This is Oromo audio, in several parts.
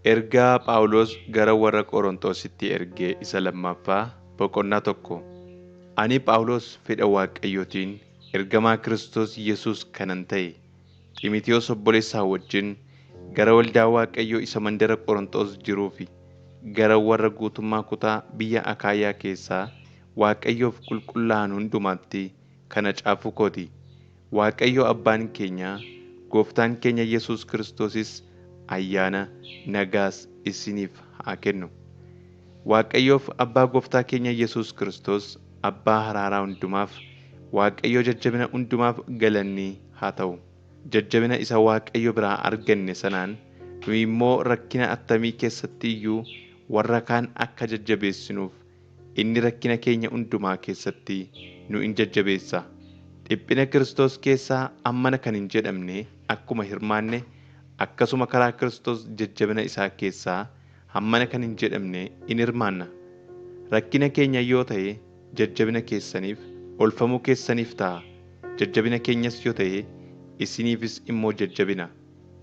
Ergaa Phaawulos gara warra Qorontositti erge isa lammaffaa, boqonnaa 1. Ani Phaawulos fedha Waaqayyootiin ergamaa Kiristoos Yesuus kanan ta'e, Xiimotewos obboleessaa wajjin, gara waldaa Waaqayyoo isa mandara Qorontos jiruu fi gara warra guutummaa kutaa biyya Akaayaa keessaa Waaqayyoof qulqullaa'an hundumaatti kana caafuu koo ti. Waaqayyo Abbaan keenya, Gooftaan keenya Yesuus Kiristoosis ayyaana, nagaas isiniif haa kennu. Waaqayyoof Abbaa Gooftaa keenya Yesuus Kiristoos, Abbaa haraaraa hundumaaf, Waaqayyo jajjabina hundumaaf galanni haa ta'u. Jajjabina isa Waaqayyo biraa arganne sanaan, nuyi immoo rakkina attamii keessatti iyyuu warra kaan akka jajjabeessinuuf Inni rakkina keenya hundumaa keessatti nu in jajjabeessa. Dhiphina Kiristoos keessaa hammana kan hin jedhamne akkuma hirmaanne, akkasuma karaa Kiristoos jajjabina isaa keessaa hammana kan hin jedhamne in hirmaanna. Rakkina keenya yoo ta'e jajjabina keessaniif, oolfamuu keessaniif ta'a, jajjabina keenyas yoo ta'e isiniifis immoo jajjabina.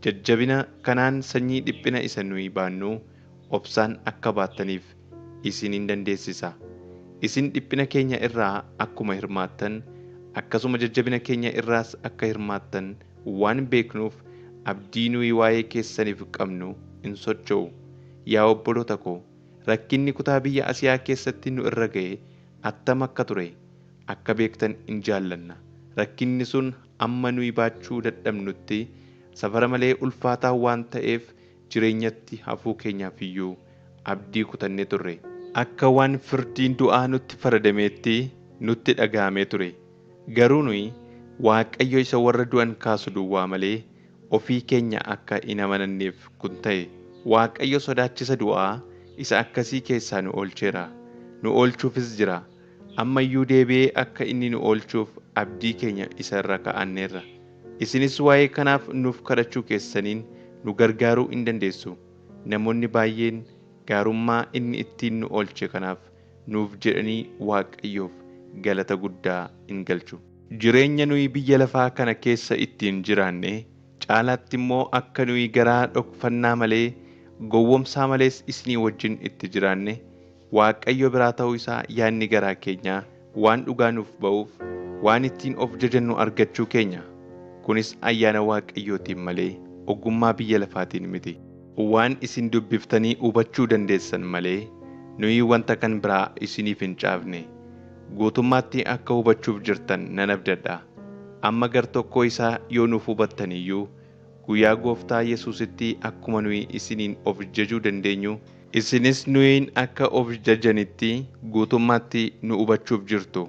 Jajjabina kanaan sanyii dhiphina isa nuyi baannuu obsaan akka baattaniif isin in dandeessisa. Isin dhiphina keenya irraa akkuma hirmaattan, akkasuma jajjabina keenya irraas akka hirmaattan waan beeknuuf, abdii nuyi waa'ee keessaniif qabnu hin socho'u. Yaa obboloota ko, rakkinni kutaa biyya Asiyaa keessatti nu irra ga'e attam akka ture akka beektan in jaallanna. Rakkinni sun hamma nuyi baachuu dadhabnutti safara malee ulfaataa waan ta'eef, jireenyatti hafuu keenyaaf iyyuu abdii kutannee turre. Akka waan firdiin du'aa nutti faradameetti nutti dhaga'amee ture. Garuu nuyi Waaqayyo isa warra du'an kaasu duwwaa malee ofii keenya akka hin amananneef kun ta'e. Waaqayyo sodaachisa du'aa isa akkasii keessaa nu oolcheera, nu oolchuufis jira. Amma iyyuu deebi'ee akka inni nu oolchuuf abdii keenya isa irra kaa'anneerra. Isinis waa'ee kanaaf nuuf kadhachuu keessaniin nu gargaaruu in dandeessu. Namoonni baay'een gaarummaa inni ittiin nu oolche kanaaf nuuf jedhanii Waaqayyoof galata guddaa in galchu. Jireenya nuyi biyya lafaa kana keessa ittiin jiraanne caalaatti immoo akka nuyi garaa dhokfannaa malee, gowwomsaa malees isinii wajjin itti jiraanne, Waaqayyo biraa ta'uu isaa yaadni garaa keenyaa waan dhugaa nuuf ba'uuf, waan ittiin of jajannu argachuu keenya. Kunis ayyaana Waaqayyootiin malee ogummaa biyya lafaatiin miti. Waan isin dubbiftanii hubachuu dandeessan malee, nuyi wanta kan biraa isiniif hin caafne. Guutummaatti akka hubachuuf jirtan nan abdadha. Amma gar tokkoo isaa yoo nuuf hubattan iyyuu, guyyaa Gooftaa Yesuusitti akkuma nuyi isiniin of jajuu dandeenyu, isinis nuyiin akka of jajanitti guutummaatti nu hubachuuf jirtu.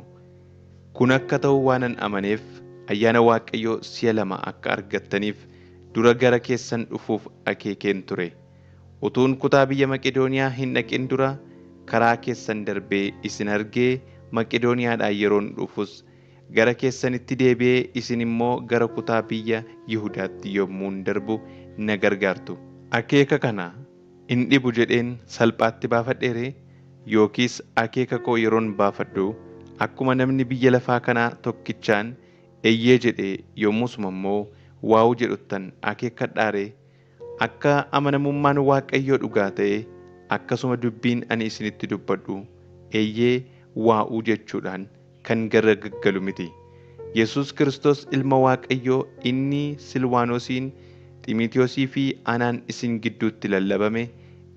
Kun akka ta'u waanan amaneef, ayyaana Waaqayyoo si'a lama akka argattaniif dura gara keessan dhufuuf akeekeen ture. Utuun kutaa biyya Maqedooniyaa hin dhaqin dura karaa keessan darbee isin argee Maqedooniyaadhaa yeroon dhufus gara keessanitti deebi'ee isin immoo gara kutaa biyya Yihudaatti yommuun darbu na gargaartu. Akeeka kana in dhibu jedheen salphaatti baafadhee ree? Yookiis akeeka koo yeroon baafadhu, akkuma namni biyya lafaa kanaa tokkichaan Eyyee jedhee yommusuma immoo Waawuu jedhuttan akeekkadhaa ree? Akka amanamummaan Waaqayyoo dhugaa ta'e, akkasuma dubbiin ani isinitti dubbadhu Eyyee, Waa'uu jechuudhaan kan garagaggalu miti. Yesuus Kiristoos Ilma Waaqayyoo inni Silwaanosiin, Ximotewosii fi anaan isin gidduutti lallabame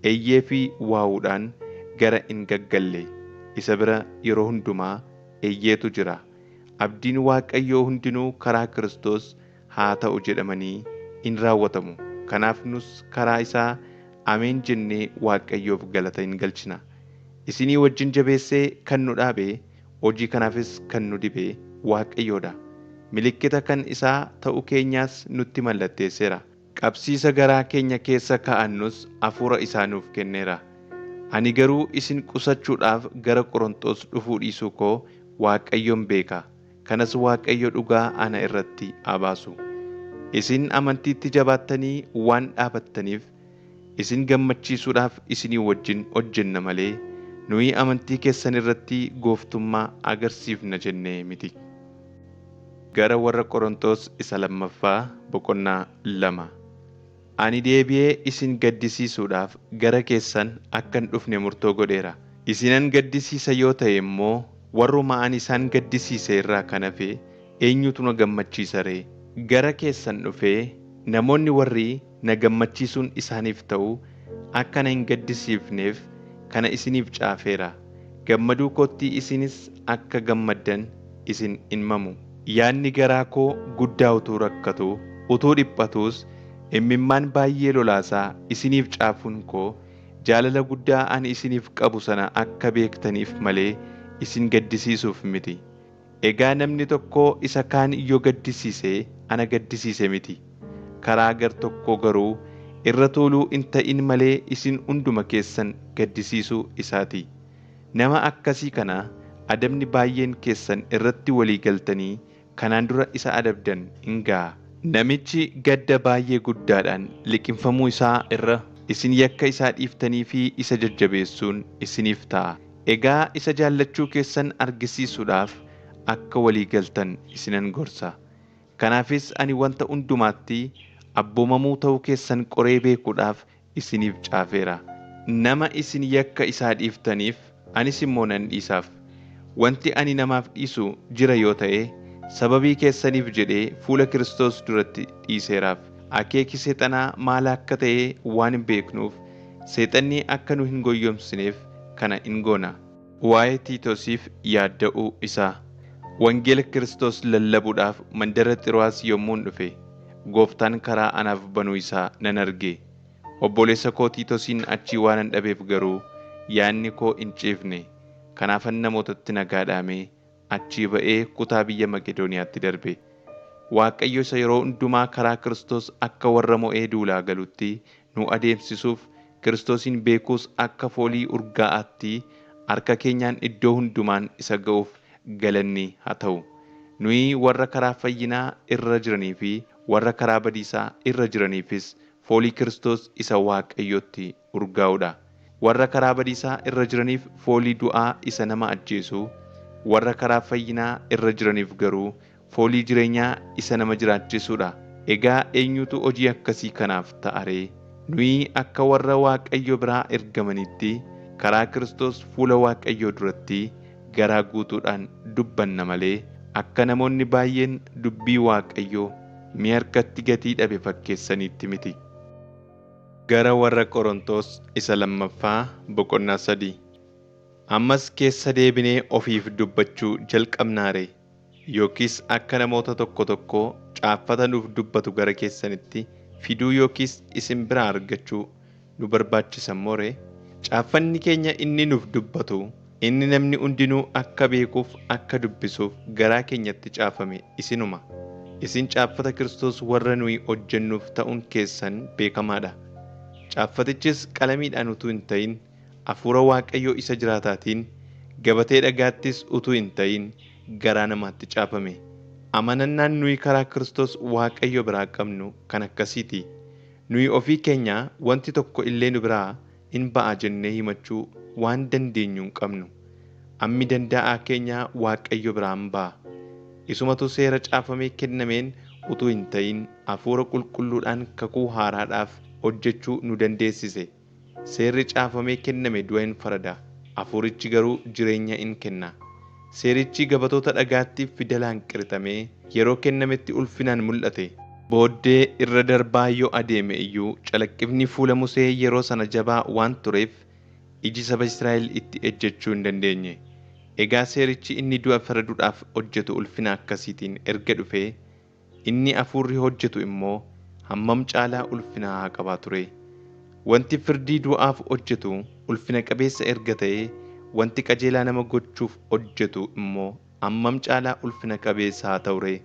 Eyyee fi Waawuudhaan gara in gaggalle. Isa bira yeroo hundumaa Eyyeetu jira. Abdiin Waaqayyoo hundinuu karaa Kiristoos haa ta'u jedhamanii in raawwatamu. Kanaaf nus karaa isaa Ameen jennee Waaqayyoof galata in galchina. Isinii wajjin jabeessee kan nu dhaabe, hojii kanaafis kan nu dibe Waaqayyoo dha. Milikkita kan isaa ta'uu keenyaas nutti mallatteesseera. Qabsiisa garaa keenya keessa kaa'annus hafuura isaa nuuf kenneera. Ani garuu isin qusachuudhaaf gara Qorontos dhufuu dhiisuu koo Waaqayyoon beeka, kanas Waaqayyo dhugaa ana irratti haa baasu. Isin amantiitti jabaattanii waan dhaabattaniif, isin gammachiisuudhaaf isinii wajjin hojjenna malee, nuyi amantii keessan irratti gooftummaa agarsiifna jennee miti. Gara Warra Qorontos Isa Lammaffaa boqonnaa 2. Ani deebi'ee isin gaddisiisuudhaaf gara keessan akka hin dhufne murtoo godheera. Isinan gaddisiisa yoo ta'e immoo warruma ani isaan gaddisiise irraa kan hafe eenyutu na gammachiisa ree? Gara keessan dhufee namoonni warri na gammachiisuun isaaniif ta'u akka na hin gaddisiifneef kana isiniif caafeera. Gammaduu kootti isinis akka gammaddan isin hin mamu. Yaadni garaa koo guddaa utuu rakkatuu, utuu dhiphatuus imimmaan baay'ee lolaasaa isiniif caafuun koo jaalala guddaa ani isiniif qabu sana akka beektaniif malee isin gaddisiisuuf miti. Egaa namni tokko isa kaan yoo gaddisiise ana gaddisiise miti. Karaa gar tokkoo garuu irra tuuluu hin ta'in malee isin hunduma keessan gaddisiisuu isaati. Nama akkasii kana adabni baay'een keessan irratti walii galtanii kanaan dura isa adabdan hin ga'a. Namichi gadda baay'ee guddaadhaan liqimfamuu isaa irra isin yakka isaa dhiiftanii fi isa jajjabeessuun isiniif ta'a. Egaa isa jaallachuu keessan argisiisuudhaaf akka walii galtan isinan gorsa. Kanaafis ani wanta hundumaatti abboomamuu ta'uu keessan qoree beekuudhaaf isiniif caafeera. Nama isin yakka isaa dhiiftaniif anis immoo nan dhiisaaf. Wanti ani namaaf dhiisu jira yoo ta'e sababii keessaniif jedhee fuula Kiristoos duratti dhiiseeraaf. Akeeki seexanaa maal akka ta'e waan hin beeknuuf seexanni akka nu hin goyyomsineef kana in goona. Waa'ee Tiitoosiif yaadda'uu isaa. Wangeela Kiristoos lallabuudhaaf mandara Xiroo'aas yommuun dhufe, Gooftaan karaa anaaf banuu isaa nan arge. Obboleessa koo Tiitoosiin achii waanan dhabeef garuu yaadni koo hin ciifne. Kanaafan namootatti nagaa dhaamee achii ba'ee kutaa biyya Maqedooniyaatti darbe. Waaqayyo isa yeroo hundumaa karaa Kiristoos akka warra mo'ee duulaa galutti nu adeemsisuuf Kiristoosin beekuus akka foolii urgaa'aatti harka keenyaan iddoo hundumaan isa ga'uuf galanni haa ta'u. Nuyi warra karaa fayyinaa irra jiranii fi warra karaa badiisaa irra jiraniifis foolii Kiristoos isa Waaqayyotti urgaa'udha. Warra karaa badiisaa irra jiraniif foolii du'aa isa nama ajjeesu, warra karaa fayyinaa irra jiraniif garuu foolii jireenyaa isa nama jiraachisudha. Egaa eenyutu hojii akkasii kanaaf ta'a ree? Nuyi akka warra Waaqayyo biraa ergamanitti karaa Kiristoos fuula Waaqayyoo duratti garaa guutuudhaan dubbanna malee akka namoonni baay'een dubbii Waaqayyoo mi'a harkatti gatii dhabe fakkeessaniitti miti. Gara warra Qorontos isa lammaffaa boqonnaa 3. Ammas keessa deebinee ofiif dubbachuu jalqabnaa ree? Yookiis akka namoota tokko tokkoo caaffata nuuf dubbatu gara keessanitti fiduu yookiis isin biraa argachuu nu barbaachisa immoo ree? Caaffanni keenya inni nuuf dubbatu, inni namni hundinuu akka beekuuf akka dubbisuuf garaa keenyatti caafame isinuma. Isin caaffata Kiristoos warra nuyi hojjennuuf ta'uun keessan beekamaa dha. Caaffatichis qalamiidhaan utuu hin ta'in, hafuura Waaqayyoo isa jiraataatiin, gabatee dhagaattis utuu hin ta'in garaa namaatti caafame. Amanannaan nuyi karaa Kiristoos Waaqayyo biraa qabnu kan akkasii ti. Nuyi ofii keenyaa wanti tokko illee nu biraa in ba'a jennee himachuu waan dandeenyu hin qabnu. Ammi danda'aa keenya Waaqayyo biraa in ba'a. Isumatu seera caafamee kennameen utuu hin ta'in hafuura qulqulluudhaan kakuu haaraadhaaf hojjechuu nu dandeessise. Seerri caafamee kenname du'a in farada, hafuurichi garuu jireenya in kenna. Seerichi gabatoota dhagaatti fidalaan qirixamee yeroo kennametti ulfinaan mul'ate. Booddee irra darbaa yoo adeeme iyyuu calaqqifni fuula Musee yeroo sana jabaa waan tureef iji saba Israa'el itti ejjechuu hin dandeenye. Egaa seerichi inni du'a faraduudhaaf hojjetu ulfina akkasiitiin erga dhufee, inni hafuurri hojjetu immoo hammam caalaa ulfina haa qabaatu ree! Wanti firdii du'aaf hojjetu ulfina qabeessa erga ta'ee, wanti qajeelaa nama gochuuf hojjetu immoo hammam caalaa ulfina qabeessa haa ta'u ree!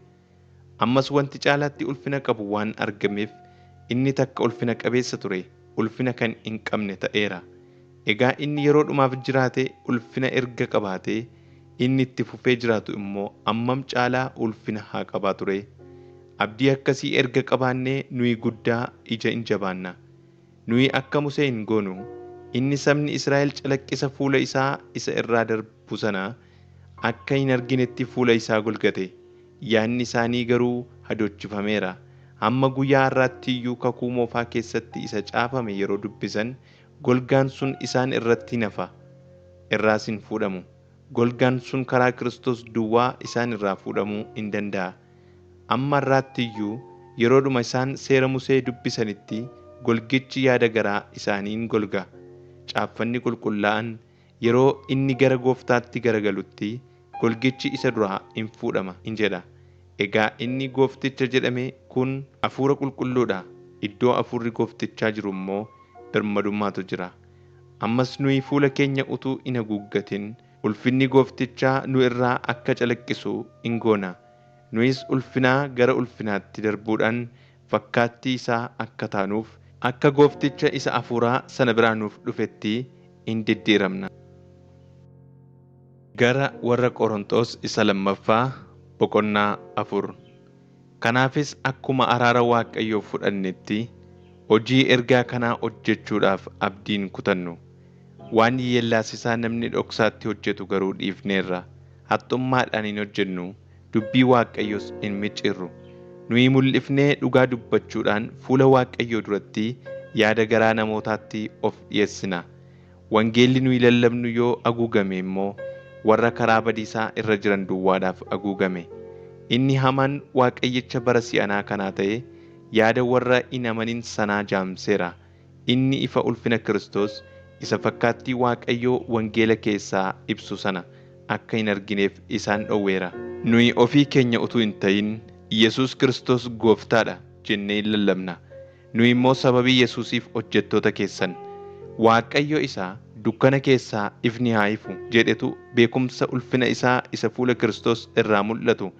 Ammas wanti caalaatti ulfina qabu waan argameef, inni takka ulfina qabeessa ture ulfina kan hin qabne ta'eera. Egaa inni yeroodhumaaf jiraate ulfina erga qabaatee, inni itti fufee jiraatu immoo hammam caalaa ulfina haa qabaatu ree! Abdii akkasii erga qabaannee nuyi guddaa ija in jabaanna. Nuyi akka Musee hin goonu, inni sabni Israa'el calaqqisa fuula isaa isa irraa darbu sana akka hin arginetti fuula isaa golgate, yaadni isaanii garuu hadoochifameera. Hamma guyyaa har'aatti iyyuu kakuu moofaa keessatti isa caafame yeroo dubbisan golgaan sun isaan irratti hin hafa, irraas hin fuudhamu. Golgaan sun karaa Kiristoos duwwaa isaan irraa fuudhamuu hin danda'a. Amma har'aatti iyyuu yeroodhuma isaan seera Musee dubbisanitti golgichi yaada garaa isaanii in golga. Caaffanni qulqullaa'an yeroo inni gara gooftaatti garagalutti golgichi isa duraa in fuudhama in jedha. Egaa inni goofticha jedhame kun hafuura qulqulluudha. Iddoo hafuurri gooftichaa jiru immoo birmadummaatu jira. Ammas nuyi fuula keenya utuu hin haguuggatin ulfinni gooftichaa nu irraa akka calaqqisu in goona. Nuyis ulfinaa gara ulfinaatti darbuudhaan fakkaattii isaa akka taanuuf akka goofticha isa hafuuraa sana biraa nuuf dhufetti in diddiiramna. Gara warra Qorontos isa lammaffaa boqonnaa 4. Kanaafis akkuma araara Waaqayyoo fudhannetti hojii ergaa kanaa hojjechuudhaaf abdiin kutannu. Waan yeellaasisaa namni dhoksaatti hojjetu garuu dhiifneerra. Haxxummaadhaan hin hojjennu, dubbii Waaqayyoos hin micciirru. Nuyi mul'ifnee dhugaa dubbachuudhaan fuula Waaqayyoo duratti yaada garaa namootaatti of dhiyeessina. Wangeelli nuyi lallabnu yoo haguugame immoo warra karaa badiisaa irra jiran duwwaadhaaf haguugame. Inni hamaan Waaqayyicha bara si'anaa kanaa ta'e yaada warra hin amanin sanaa jaamseera. Inni ifa ulfina Kiristoos isa fakkaattii Waaqayyoo wangeela keessaa ibsu sana akka hin argineef isaan dhowweera. Nuyi ofii keenya utuu hin ta'in Yesuus Kiristoos gooftaadha jennee in lallabna. Nuyi immoo sababii Yesuusiif hojjettoota keessan. Waaqayyo isa dukkana keessaa ifni haa ifu jedhetu beekumsa ulfina isaa isa fuula Kiristoos irraa mul'atu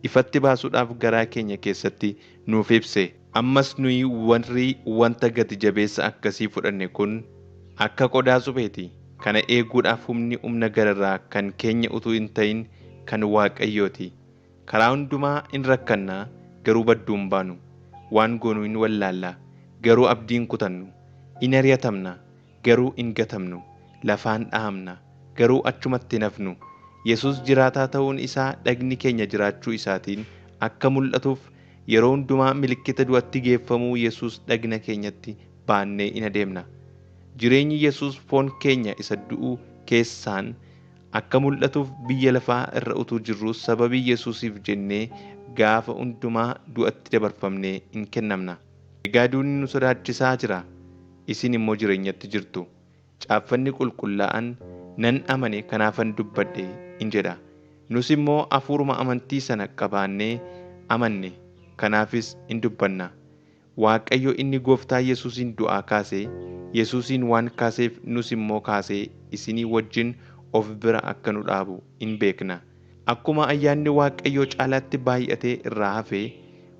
ifatti baasuudhaaf garaa keenya keessatti nuuf ibse. Ammas nuyi warri wanta gati jabeessa akkasii fudhanne kun akka qodaa supheeti. Kana eeguudhaaf humni humna gararraa kan keenya utuu hin ta'in kan Waaqayyooti. Karaa hundumaa in rakkanna, garuu badduu hin baanu. Waan goonu in wallaalla, garuu abdii hin kutannu. In ari'atamna, garuu hin gatamnu. Lafaan dhahamna, garuu achumatti hin hafnu. Yesuus jiraataa ta'uun isaa dhagni keenya jiraachuu isaatiin akka mul'atuuf yeroo hundumaa milikkita du'atti geeffamuu Yesuus dhagna keenyatti baannee in adeemna. Jireenyi Yesuus foon keenya isa du'u keessaan akka mul'atuuf biyya lafaa irra utuu jirru sababii Yesuusiif jennee gaafa hundumaa du'atti dabarfamnee in kennamna. Egaa duuni nu sodaachisaa jira, isin immoo jireenyatti jirtu. Caaffanni qulqullaa'an nan amane kanaafan dubbadhe in jedha. Nus immoo hafuuruma amantii sana qabaannee amanne, kanaafis in dubbanna. Waaqayyo inni gooftaa Yesuusin du'aa kaase, Yesuusin waan kaaseef nus immoo kaasee isinii wajjin of bira akka nu dhaabu in beekna. Akkuma ayyaanni Waaqayyoo caalaatti baay'atee irraa hafe,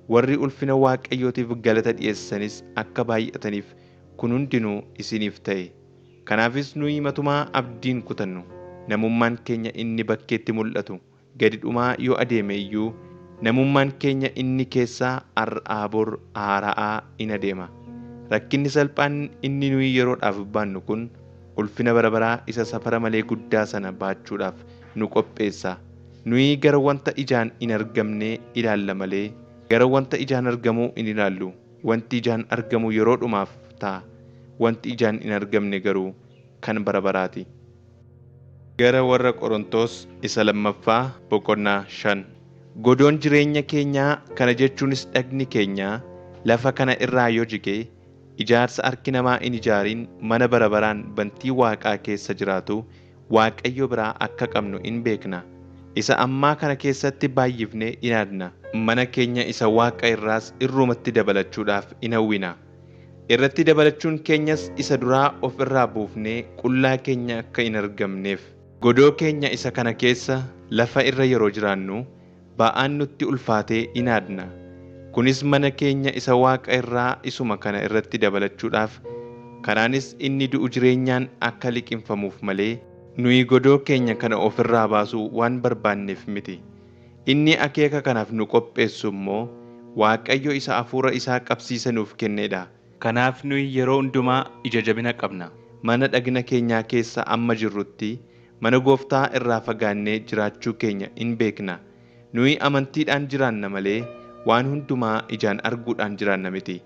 warri ulfina Waaqayyootiif galata dhi'eessanis akka baay'ataniif kun hundinuu isiniif ta'e. Kanaafis nuyi matumaa abdii hin kutannu. Namummaan keenya inni bakkeetti mul'atu gadi dhumaa yoo adeeme iyyuu, namummaan keenya inni keessaa har'aa bor haara'aa in adeema. Rakkinni salphaan inni nuyi yeroodhaaf baannu kun ulfina bara baraa isa safara malee guddaa sana baachuudhaaf nu qopheessa. Nuyi gara wanta ijaan hin argamnee ilaalla malee gara wanta ijaan argamuu hin ilaallu. Wanti ijaan argamu yeroodhumaaf ta'a, wanti ijaan hin argamne garuu kan bara baraati. Gara warra Qorontos isa lammaffaa boqonnaa 5. Godoon jireenya keenyaa kana jechuunis dhagni keenya lafa kana irraa yoo jige, ijaarsa harki namaa hin ijaarin mana bara baraan bantii waaqaa keessa jiraatu Waaqayyo biraa akka qabnu in beekna. Isa ammaa kana keessatti baay'ifnee in aadna. Mana keenya isa waaqa irraas irrumatti dabalachuudhaaf in hawwina. Irratti dabalachuun keenyas isa duraa of irraa buufnee qullaa keenya akka hin argamneef. Godoo keenya isa kana keessa lafa irra yeroo jiraannu ba'aan nutti ulfaatee in aadna. Kunis mana keenya isa waaqa irraa isuma kana irratti dabalachuudhaaf, kanaanis inni du'u jireenyaan akka liqimfamuuf malee, nuyi godoo keenya kana of irraa baasuu waan barbaanneef miti. Inni akeeka kanaaf nu qopheessu immoo Waaqayyo isa hafuura isaa qabsiisa nuuf kennee dha. Kanaaf nuyi yeroo hundumaa ija jabina qabna. Mana dhagna keenyaa keessa amma jirrutti, mana gooftaa irraa fagaannee jiraachuu keenya in beekna. Nuyi amantiidhaan jiraanna malee, Waan hundumaa ijaan arguudhaan jiraanna miti.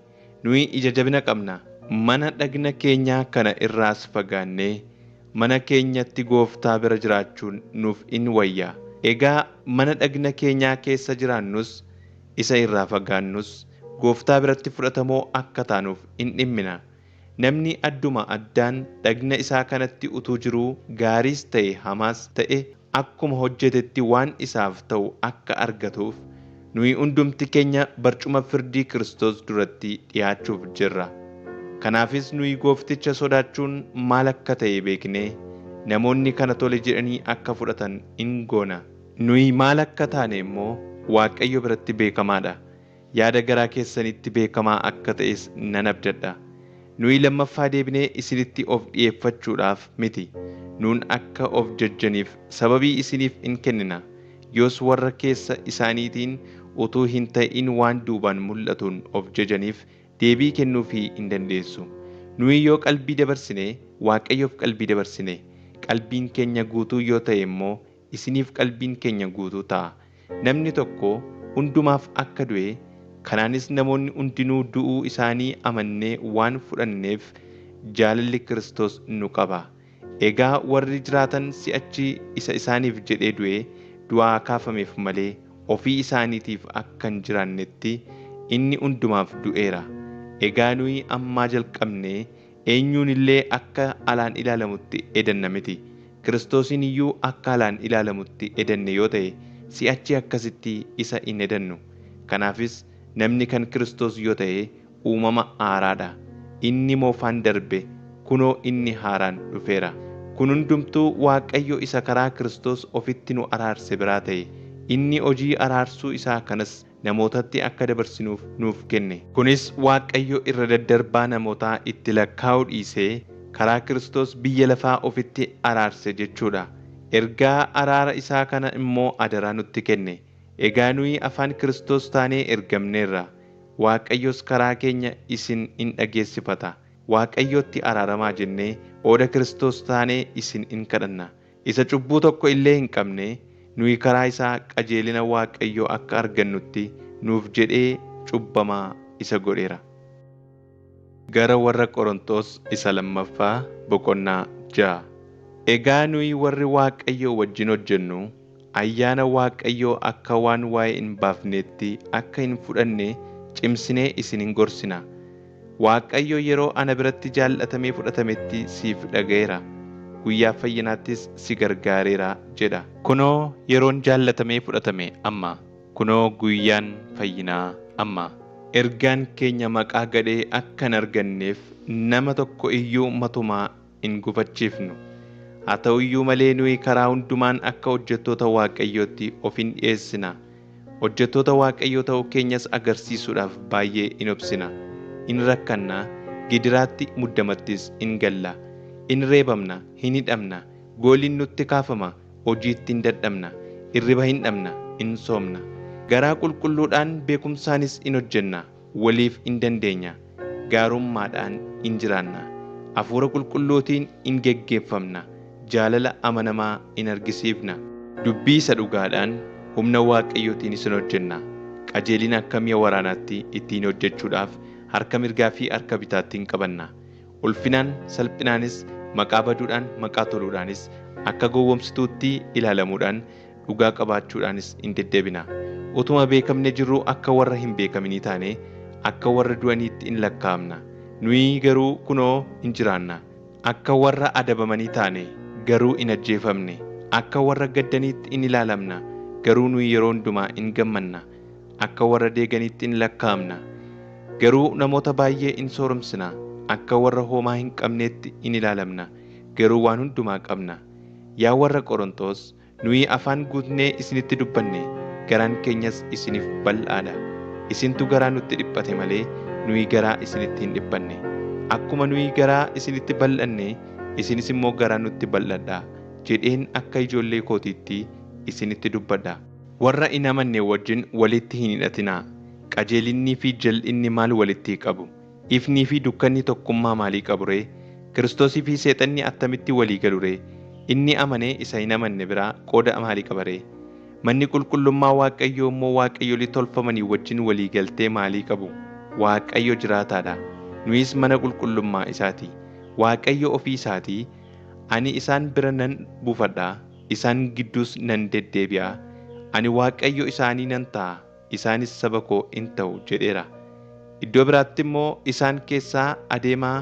Nuyi ija jabina qabna. Mana dhagna keenyaa kana irraas fagaannee mana keenyatti Gooftaa bira jiraachuun nuuf in wayya. Egaa mana dhagna keenyaa keessa jiraannus isa irraa fagaannus Gooftaa biratti fudhatamoo akka taanuuf in dhimmina. Namni adduma addaan dhagna isaa kanatti utuu jiruu gaariis ta'e hamaas ta'e akkuma hojjetetti waan isaaf ta'u akka argatuuf nuyi hundumti keenya barcuma firdii Kiristoos duratti dhi'aachuuf jirra. Kanaafis nuyi Goofticha sodaachuun maal akka ta'e beeknee namoonni kana tole jedhanii akka fudhatan in goona. Nuyi maal akka taane immoo Waaqayyo biratti beekamaadha. Yaada garaa keessanitti beekamaa akka ta'es nan abdadha. Nuyi lammaffaa deebinee isinitti of dhi'eeffachuudhaaf miti. Nuun akka of jajjaniif sababii isiniif in kennina. Yoos warra keessa isaaniitiin utuu hin ta'in waan duubaan mul'atuun of jajaniif deebii kennuufii in dandeessu. Nuyi yoo qalbii dabarsine Waaqayyoof qalbii dabarsine. Qalbiin keenya guutuu yoo ta'e immoo isiniif qalbiin keenya guutuu ta'a. Namni tokko hundumaaf akka du'e, kanaanis namoonni hundinuu du'uu isaanii amannee waan fudhanneef jaalalli Kiristoos nu qaba. Egaa warri jiraatan si'achi isa isaaniif jedhee du'ee du'aa kaafameef malee ofii isaaniitiif akka hin jiraannetti inni hundumaaf du'eera. Egaa nuyi ammaa jalqabnee eenyuun illee akka alaan ilaalamutti edanna miti. Kiristoosiin iyyuu akka alaan ilaalamutti edanne yoo ta'e si'achi akkasitti isa hin edannu. Kanaafis namni kan Kiristoos yoo ta'e uumama haaraadha. Inni moofaan darbe, kunoo inni haaraan dhufeera. Kun hundumtuu Waaqayyo isa karaa Kiristoos ofitti nu araarse biraa ta'e. Inni hojii araarsuu isaa kanas namootatti akka dabarsinuuf nuuf kenne. Kunis Waaqayyo irra daddarbaa namootaa itti lakkaa'uu dhiisee karaa Kiristoos biyya lafaa ofitti araarse jechuudha. Ergaa araara isaa kana immoo adaraa nutti kenne. Egaa nuyi afaan Kiristoos taanee ergamneerra. Waaqayyos karaa keenya isin in dhageessifata. Waaqayyotti araaramaa jennee qooda Kiristoos taanee isin in kadhanna. Isa cubbuu tokko illee hin qabne nuyi karaa isaa qajeelina Waaqayyoo akka argannutti nuuf jedhee cubbamaa isa godheera. Gara Warra Qorontos Isa Lammaffaa boqonnaa 6. Egaa nuyi warri Waaqayyoo wajjin hojjennu ayyaana Waaqayyoo akka waan waa'ee hin baafneetti akka hin fudhanne cimsinee isin in gorsina. Waaqayyo yeroo ana biratti jaallatamee fudhatametti siif dhaga'eera, guyyaa fayyinaattis si gargaareera jedha. Kunoo yeroon jaallatamee fudhatame amma, kunoo guyyaan fayyinaa amma. Ergaan keenya maqaa gadhee akka hin arganneef nama tokko iyyuu matumaa hin gufachiifnu. Haa ta'u iyyuu malee nuyi karaa hundumaan akka hojjettoota Waaqayyootti of in dhi'eessina. Hojjettoota Waaqayyoo ta'uu keenyas agarsiisuudhaaf baay'ee in obsina. In rakkanna, gidiraatti muddamattis in galla. In reebamna, hin hidhamna, gooliin nutti kaafama, hojiitti in dadhabna, irriba hin dhabna, in soomna. Garaa qulqulluudhaan beekumsaanis in hojjenna, waliif in dandeenya, gaarummaadhaan in jiraanna. Hafuura qulqulluutiin in geggeeffamna, jaalala amanamaa in argisiifna. Dubbii isa dhugaadhaan, humna Waaqayyootiinis in hojjenna. Qajeelina akka mi'a waraanaatti ittiin hojjechuudhaaf harka mirgaa fi harka bitaatti in qabanna. Ulfinaan, salphinaanis, maqaa baduudhaan, maqaa toluudhaanis, akka gowwomsituutti ilaalamuudhaan, dhugaa qabaachuudhaanis in deddeebina. Utuma beekamnee jirruu akka warra hin beekaminii taanee, akka warra du'aniitti in lakkaa'amna. Nuyi garuu kunoo in jiraanna. Akka warra adabamanii taane, garuu hin ajjeefamne. Akka warra gaddaniitti in ilaalamna, garuu nuyi yeroo hundumaa in gammanna. Akka warra deeganiitti in lakkaa'amna, garuu namoota baay'ee in sooromsina. Akka warra homaa hin qabneetti in ilaalamna, garuu waan hundumaa qabna. Yaa warra Qorontos, nuyi afaan guutnee isinitti dubbanne, garaan keenyas isiniif bal'aa dha. Isintu garaa nutti dhiphate malee, nuyi garaa isinitti hin dhiphanne. Akkuma nuyi garaa isinitti bal'anne, isinis immoo garaa nutti bal'adhaa jedheen akka ijoollee kootiitti isinitti dubbadha. Warra hin amanne wajjin walitti hin hidhatinaa. Qajeelinnii fi jal'inni maal walittii qabu? Ifnii fi dukkanni tokkummaa maalii qabu ree? Kiristoosii fi Seexanni attamitti walii galu ree? Inni amane isa hin amanne biraa qooda maalii qaba ree? Manni qulqullummaa Waaqayyoo immoo waaqayyolii tolfamanii wajjin walii galtee maalii qabu? Waaqayyo jiraataadha. Nuyis mana qulqullummaa isaati. Waaqayyo ofii isaatii, ani isaan bira nan buufadha, isaan gidduus nan deddeebi'a. Ani Waaqayyo isaanii nan ta'a, isaanis saba koo in ta'u jedheera. Iddoo biraatti immoo isaan keessaa adeemaa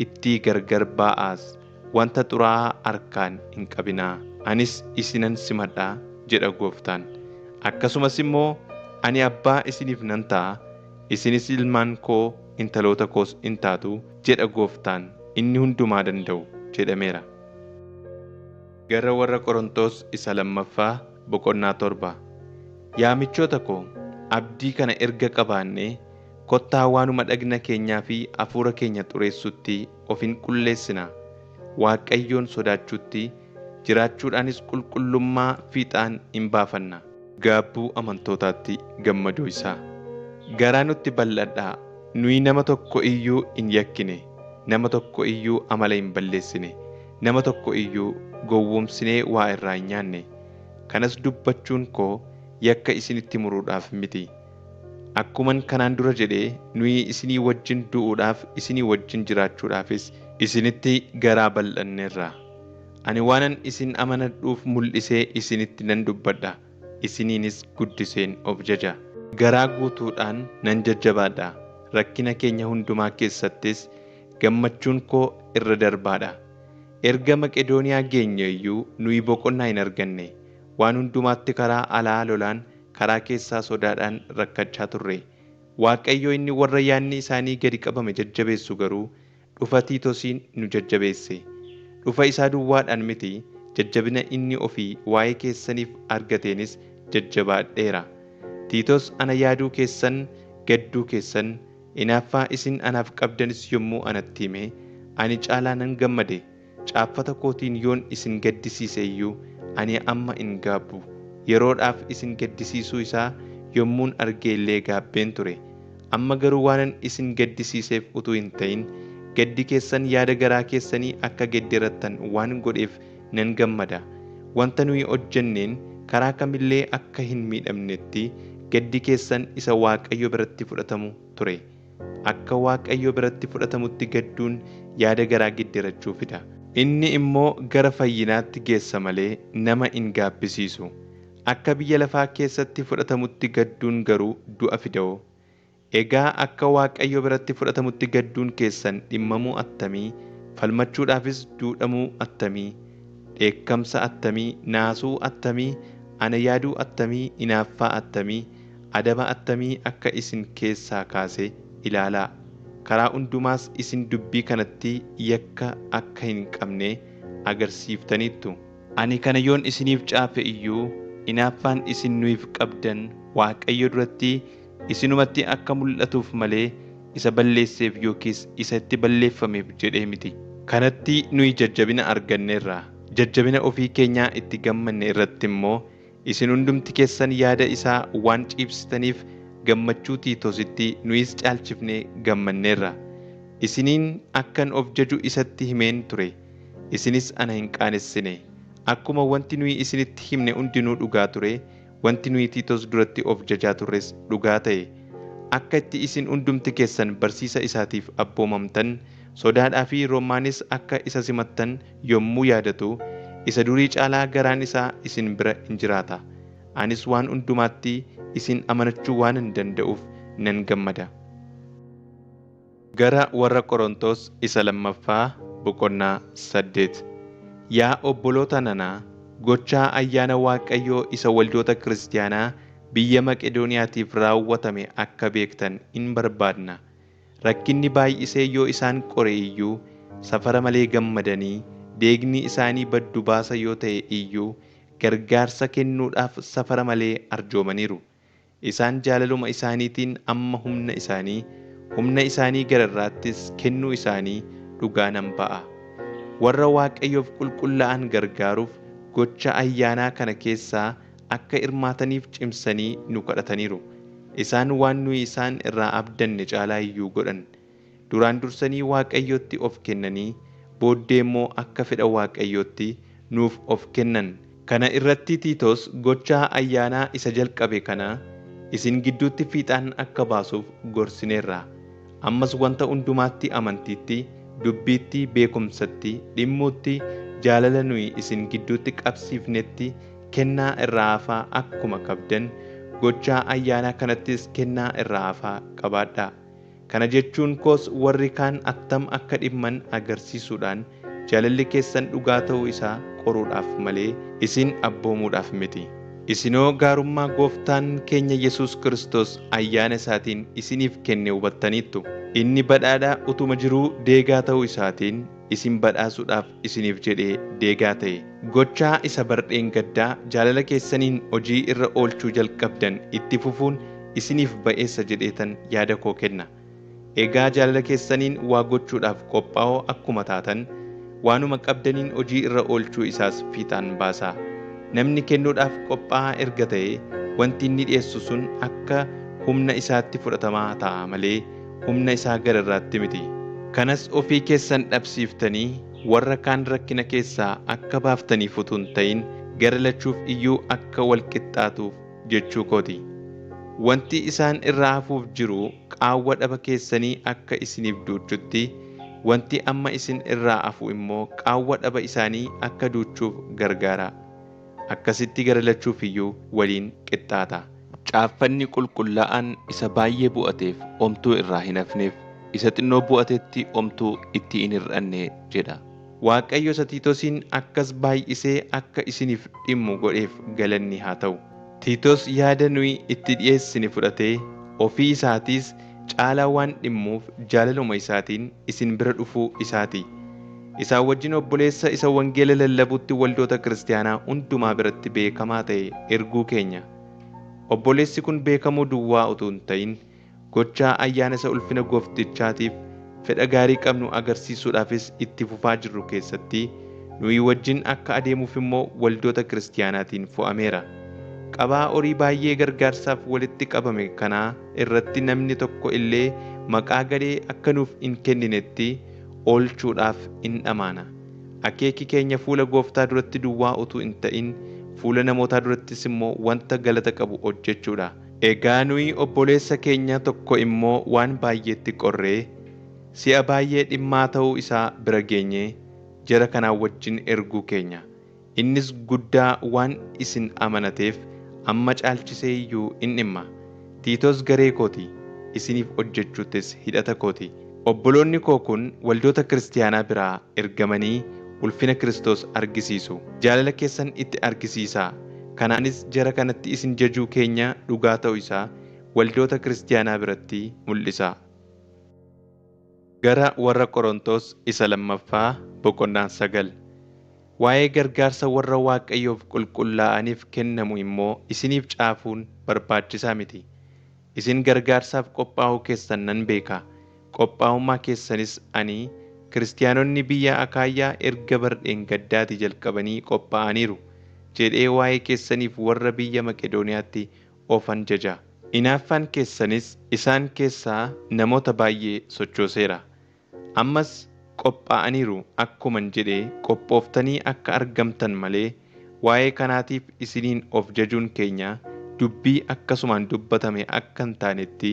ittii gargar ba'aas, wanta xuraa'aa harkaan hin qabinaa. Anis isinan simadha jedha gooftaan. Akkasumas immoo ani abbaa isiniif nan ta'a, isinis ilmaan koo intaloota koos in taatu jedha gooftaan inni hundumaa danda'u jedhameera. Gara warra Qorontos isa lammaffaa boqonnaa 7. Yaa michoota koo, abdii kana erga qabaannee kottaa waanuma dhagna keenyaa fi hafuura keenya xureessutti of hin qulleessinaa. Waaqayyoon sodaachuutti jiraachuudhaanis qulqullummaa fiixaan hin baafanna. Gaabbuu amantootaatti gammaduu isaa. Garaa nutti bal'adhaa. Nuyi nama tokko iyyuu hin yakkine, nama tokko iyyuu amala hin balleessine, nama tokko iyyuu gowwoomsinee waa irraa hin nyaanne. Kanas dubbachuun koo yakka isinitti muruudhaaf miti. Akkuman kanaan dura jedhee nuyi isinii wajjin du'uudhaaf isinii wajjin jiraachuudhaafis isinitti garaa bal'anneerra. Ani waanan isin amanadhuuf mul'isee isinitti nan dubbadha, isiniinis guddiseen of jaja. Garaa guutuudhaan nan jajjabaadha. Rakkina keenya hundumaa keessattis gammachuun koo irra darbaadha. Erga Maqedooniyaa geenye iyyuu nuyi boqonnaa hin arganne. Waan hundumaatti karaa alaa lolaan, karaa keessaa sodaadhaan rakkachaa turre. Waaqayyo inni warra yaadni isaanii gadi qabame jajjabeessu garuu dhufa Tiitosiin nu jajjabeesse. Dhufa isaa duwwaadhaan miti, jajjabina inni ofii waa'ee keessaniif argateenis jajjabaadheera. Tiitos ana yaaduu keessan, gadduu keessan, inaaffaa isin anaaf qabdanis yommuu anatti hime, ani caalaa nan gammade. Caaffata kootiin yoon isin gaddisiise iyyuu ani amma hin gaabbu. Yeroodhaaf isin gaddisiisuu isaa yommuun argee illee gaabbeen ture. Amma garuu waanan isin gaddisiiseef utuu hin ta'in, gaddi keessan yaada garaa keessanii akka gedderattan waan godheef nan gammada. Wanta nuyi hojjenneen karaa kamillee akka hin miidhamnetti gaddi keessan isa Waaqayyo biratti fudhatamu ture. Akka Waaqayyo biratti fudhatamutti gadduun yaada garaa gedderachuu fida. Inni immoo gara fayyinaatti geessa malee nama hin gaabbisiisu. Akka biyya lafaa keessatti fudhatamutti gadduun garuu du'a fida'oo. Egaa akka Waaqayyo biratti fudhatamutti gadduun keessan dhimmamuu attamii, falmachuudhaafis duudhamuu attamii, dheekkamsa attamii, naasuu attamii, ana yaaduu attamii, inaaffaa attamii, adaba attamii akka isin keessaa kaase ilaalaa. Karaa hundumaas isin dubbii kanatti yakka akka hin qabne agarsiiftaniittu. Ani kana yoon isiniif caafe iyyuu inaaffaan isin nuyiif qabdan Waaqayyo duratti isinumatti akka mul'atuuf malee isa balleesseef yookiis isa itti balleeffameef jedhee miti. Kanatti nuyi jajjabina arganneerra. Jajjabina ofii keenyaa itti gammanne irratti immoo isin hundumti keessan yaada isaa waan ciibsitaniif gammachuu Tiitoositti nuyis caalchifnee gammanneerra. Isiniin akkan of jaju isatti himeen ture. Isinis ana hin qaanessine. Akkuma wanti nuyi isinitti himne hundinuu dhugaa ture, wanti nuyi Tiitos duratti of jajaa turres dhugaa ta'e. Akka itti isin hundumti keessan barsiisa isaatiif abboomamtan, sodaadhaa fi rommaanis akka isa simattan yommuu yaadatu, isa durii caalaa garaan isaa isin bira in jiraata. Anis waan hundumaatti isin amanachuu waanan danda'uuf nan gammada. Gara warra Qorontos isa lammaffaa boqonnaa 8. Yaa obboloota nana, gochaa ayyaana Waaqayyoo isa waldoota kiristaanaa biyya Maqedooniyaatiif raawwatame akka beektan in barbaadna. Rakkinni baay'isee yoo isaan qore iyyuu safara malee gammadanii, deegni isaanii baddu baasa yoo ta'e iyyuu gargaarsa kennuudhaaf safara malee arjoomaniiru. Isaan jaalaluma isaaniitiin amma humna isaanii, humna isaanii gararraattis kennuu isaanii dhugaa nan ba'a. Warra Waaqayyoof qulqullaa'an gargaaruuf gocha ayyaanaa kana keessaa akka hirmaataniif cimsanii nu kadhataniiru. Isaan waan nuyi isaan irraa abdanne caalaa iyyuu godhan. Duraan dursanii Waaqayyotti of kennanii, booddee immoo akka fedha Waaqayyootti nuuf of kennan. Kana irratti Tiitoos gochaa ayyaanaa isa jalqabe kana isin gidduutti fiixaan akka baasuuf gorsineerra. Ammas wanta hundumaatti amantiitti, dubbiitti, beekumsatti, dhimmuutti, jaalala nuyi isin gidduutti qabsiifnetti kennaa irraa hafaa akkuma qabdan gochaa ayyaanaa kanattis kennaa irraa hafaa qabaadhaa. Kana jechuun koos warri kaan attam akka dhimman agarsiisuudhaan jaalalli keessan dhugaa ta'uu isaa qoruudhaaf malee isin abboomuudhaaf miti. Isinoo gaarummaa gooftaan keenya Yesuus Kiristoos ayyaana isaatiin isiniif kenne hubattaniittu. Inni badhaadhaa utuma jiruu deegaa ta'uu isaatiin isin badhaasuudhaaf isiniif jedhee deegaa ta'e. Gochaa isa bardheen gaddaa jaalala keessaniin hojii irra oolchuu jalqabdan itti fufuun isiniif ba'eessa jedheetan yaada koo kenna. Egaa jaalala keessaniin waa gochuudhaaf qophaa'oo akkuma taatan waanuma qabdaniin hojii irra oolchuu isaas fiixaan baasaa. Namni kennuudhaaf qophaa'aa erga ta'e wanti inni dhiyeessu sun akka humna isaatti fudhatamaa ta'a malee humna isaa gararraatti miti. Kanas ofii keessan dhabsiiftanii warra kaan rakkina keessaa akka baaftaniif utuu hin ta'in gara lachuuf iyyuu akka wal qixxaatuuf jechuu kooti. Wanti isaan irraa hafuuf jiru qaawwa dhaba keessanii akka isiniif duuchutti, wanti amma isin irraa hafu immoo qaawwa dhaba isaanii akka duuchuuf gargaara. Akkasitti gara lachuuf iyyuu waliin qixxaata. Caaffanni qulqullaa'aan isa baay'ee bu'ateef omtuu irraa hin hafneef isa xinnoo bu'atetti omtuu itti hin hir'anne jedha. Waaqayyo isa Tiitoosiin akkas baay'isee akka isiniif dhimmu godheef galanni haa ta'u. Tiitoos yaada nuyi itti dhiyeessine fudhatee ofii isaatiis caalaa waan dhimmuuf jaalaluma isaatiin isin bira dhufuu isaati. Isaan wajjin obboleessa isa wangeela lallabutti waldoota kiristaanaa hundumaa biratti beekamaa ta'e erguu keenya. Obboleessi kun beekamuu duwwaa utuu hin ta'in gochaa ayyaana isa ulfina gooftichaatiif fedha gaarii qabnu agarsiisuudhaafis itti fufaa jirru keessatti nuyi wajjin akka adeemuuf immoo waldoota kiristaanaatiin fo'ameera. Qabaa horii baay'ee gargaarsaaf walitti qabame kanaa irratti namni tokko illee maqaa gadhee akka nuuf hin kenninetti oolchuudhaaf in dhamaana. Akeeki keenya fuula gooftaa duratti duwwaa utuu hin ta'in fuula namootaa durattis immoo wanta galata qabu hojjechuudha. Egaa nuyi obboleessa keenya tokko immoo waan baay'eetti qorree si'a baay'ee dhimmaa ta'uu isaa bira geenyee jara kanaa wajjin erguu keenya. Innis guddaa waan isin amanateef amma caalchisee iyyuu in dhimma. Tiitoos garee kooti, isiniif hojjechuuttis hidhata kooti. Obboloonni koo kun waldoota kiristaanaa biraa ergamanii ulfina Kiristoos argisiisu. Jaalala keessan itti argisiisaa. Kanaanis jara kanatti isin jajuu keenya dhugaa ta'uu isaa waldoota kiristaanaa biratti mul'isa. Gara warra Qorontos isa lammaffaa boqonnaa 9. Waa'ee gargaarsa warra Waaqayyoof qulqullaa'aniif kennamu immoo isiniif caafuun barbaachisaa miti. Isin gargaarsaaf qophaa'uu keessan nan beeka. Qophaa'ummaa keessanis ani kiristaanonni biyya Akaayyaa erga bardheen gaddaatii jalqabanii qophaa'aniiru jedhee waa'ee keessaniif warra biyya Maqedooniyaatti ofan jaja. Hinaaffaan keessanis isaan keessaa namoota baay'ee sochooseera. Ammas qophaa'aniiru akkuman jedhee qophooftanii akka argamtan malee waa'ee kanaatiif isiniin of jajuun keenya dubbii akkasumaan dubbatame akka hin taanetti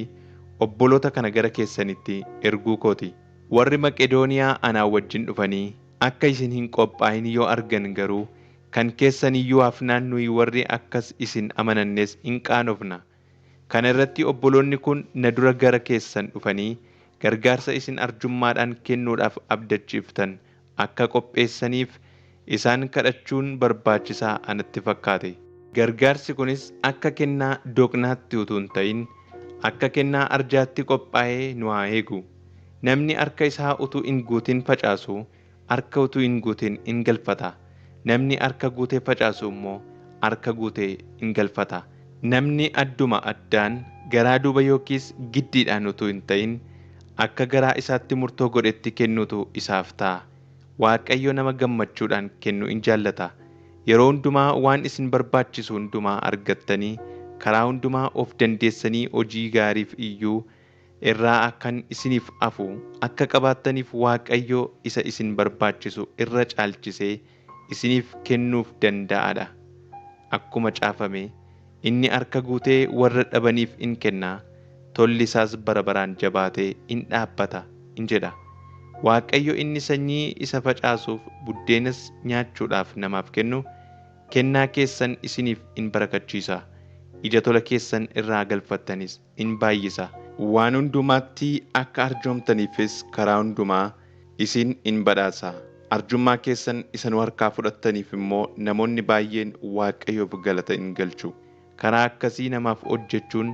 obboloota kana gara keessanitti erguu kooti. Warri Maqedooniyaa anaa wajjin dhufanii akka isin hin qophaa'in yoo argan garuu kan keessan iyyuu hafnaan nuyi warri akkas isin amanannes in qaanofna. Kana irratti obboloonni kun na dura gara keessan dhufanii gargaarsa isin arjummaadhaan kennuudhaaf abdachiiftan akka qopheessaniif isaan kadhachuun barbaachisaa anatti fakkaate. Gargaarsi kunis akka kennaa doqnaatti utuu hin ta'in akka kennaa arjaatti qophaa'ee nu haa eegu. Namni harka isaa utuu hin guutin facaasu harka utuu hin guutin in galfata. Namni harka guutee facaasu immoo harka guutee in galfata. Namni adduma addaan garaa duuba yookiis giddiidhaan utuu hin ta'in akka garaa isaatti murtoo godhetti kennuutu isaaf ta'a. Waaqayyo nama gammachuudhaan kennu in jaallata. Yeroo hundumaa waan isin barbaachisu hundumaa argattanii karaa hundumaa of dandeessanii hojii gaariif iyyuu irraa kan isiniif hafu akka qabaattaniif Waaqayyo isa isin barbaachisu irra caalchisee isiniif kennuuf danda'aadha. Akkuma caafame, Inni harka guutee warra dhabaniif in kenna, tolli isaas bara baraan jabaatee in dhaabbata in jedha. Waaqayyo inni sanyii isa facaasuuf buddeenas nyaachuudhaaf namaaf kennu, kennaa keessan isiniif in barakachiisa, ija tola keessan irraa galfattanis in baay'isa. Waan hundumaatti akka arjoomtaniifis karaa hundumaa isin in badhaasa. Arjummaa keessan isa nu harkaa fudhattaniif immoo namoonni baay'een Waaqayyoof galata in galchu. Karaa akkasii namaaf hojjechuun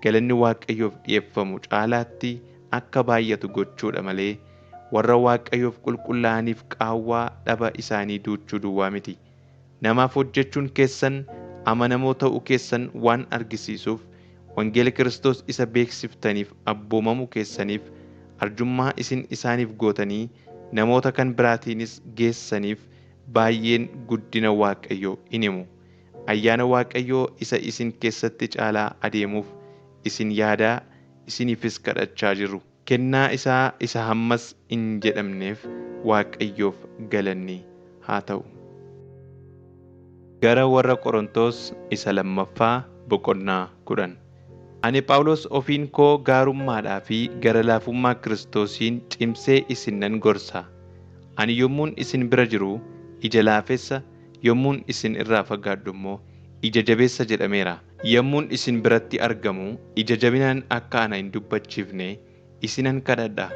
galanni Waaqayyoof dhi'eeffamu caalaatti akka baay'atu gochuu dha malee, warra Waaqayyoof qulqullaa'aniif qaawwaa dhaba isaanii duuchuu duwwaa miti. Namaaf hojjechuun keessan amanamoo ta'uu keessan waan argisiisuuf, wangeela Kiristoos isa beeksiftaniif abboomamuu keessaniif, arjummaa isin isaaniif gootanii namoota kan biraatiinis geessaniif baay'een guddina Waaqayyoo in himu. Ayyaana Waaqayyoo isa isin keessatti caalaa adeemuuf isin yaadaa, isiniifis kadhachaa jirru. Kennaa isaa isa hammas hin jedhamneef Waaqayyoof galanni haa ta'u! Gara Warra Qorontos Isa Lammaffaa boqonnaa 10. Ani Phaawulos ofiin koo gaarummaadhaa fi gara-laafummaa Kiristoosiin cimsee isin nan gorsa. Ani yommuun isin bira jiru ija laafessa, yommuun isin irraa fagaadhu immoo ija jabeessa jedhameera. Yommuun isin biratti argamu ija jabinaan akka ana hin dubbachiifne isinan kadhadha.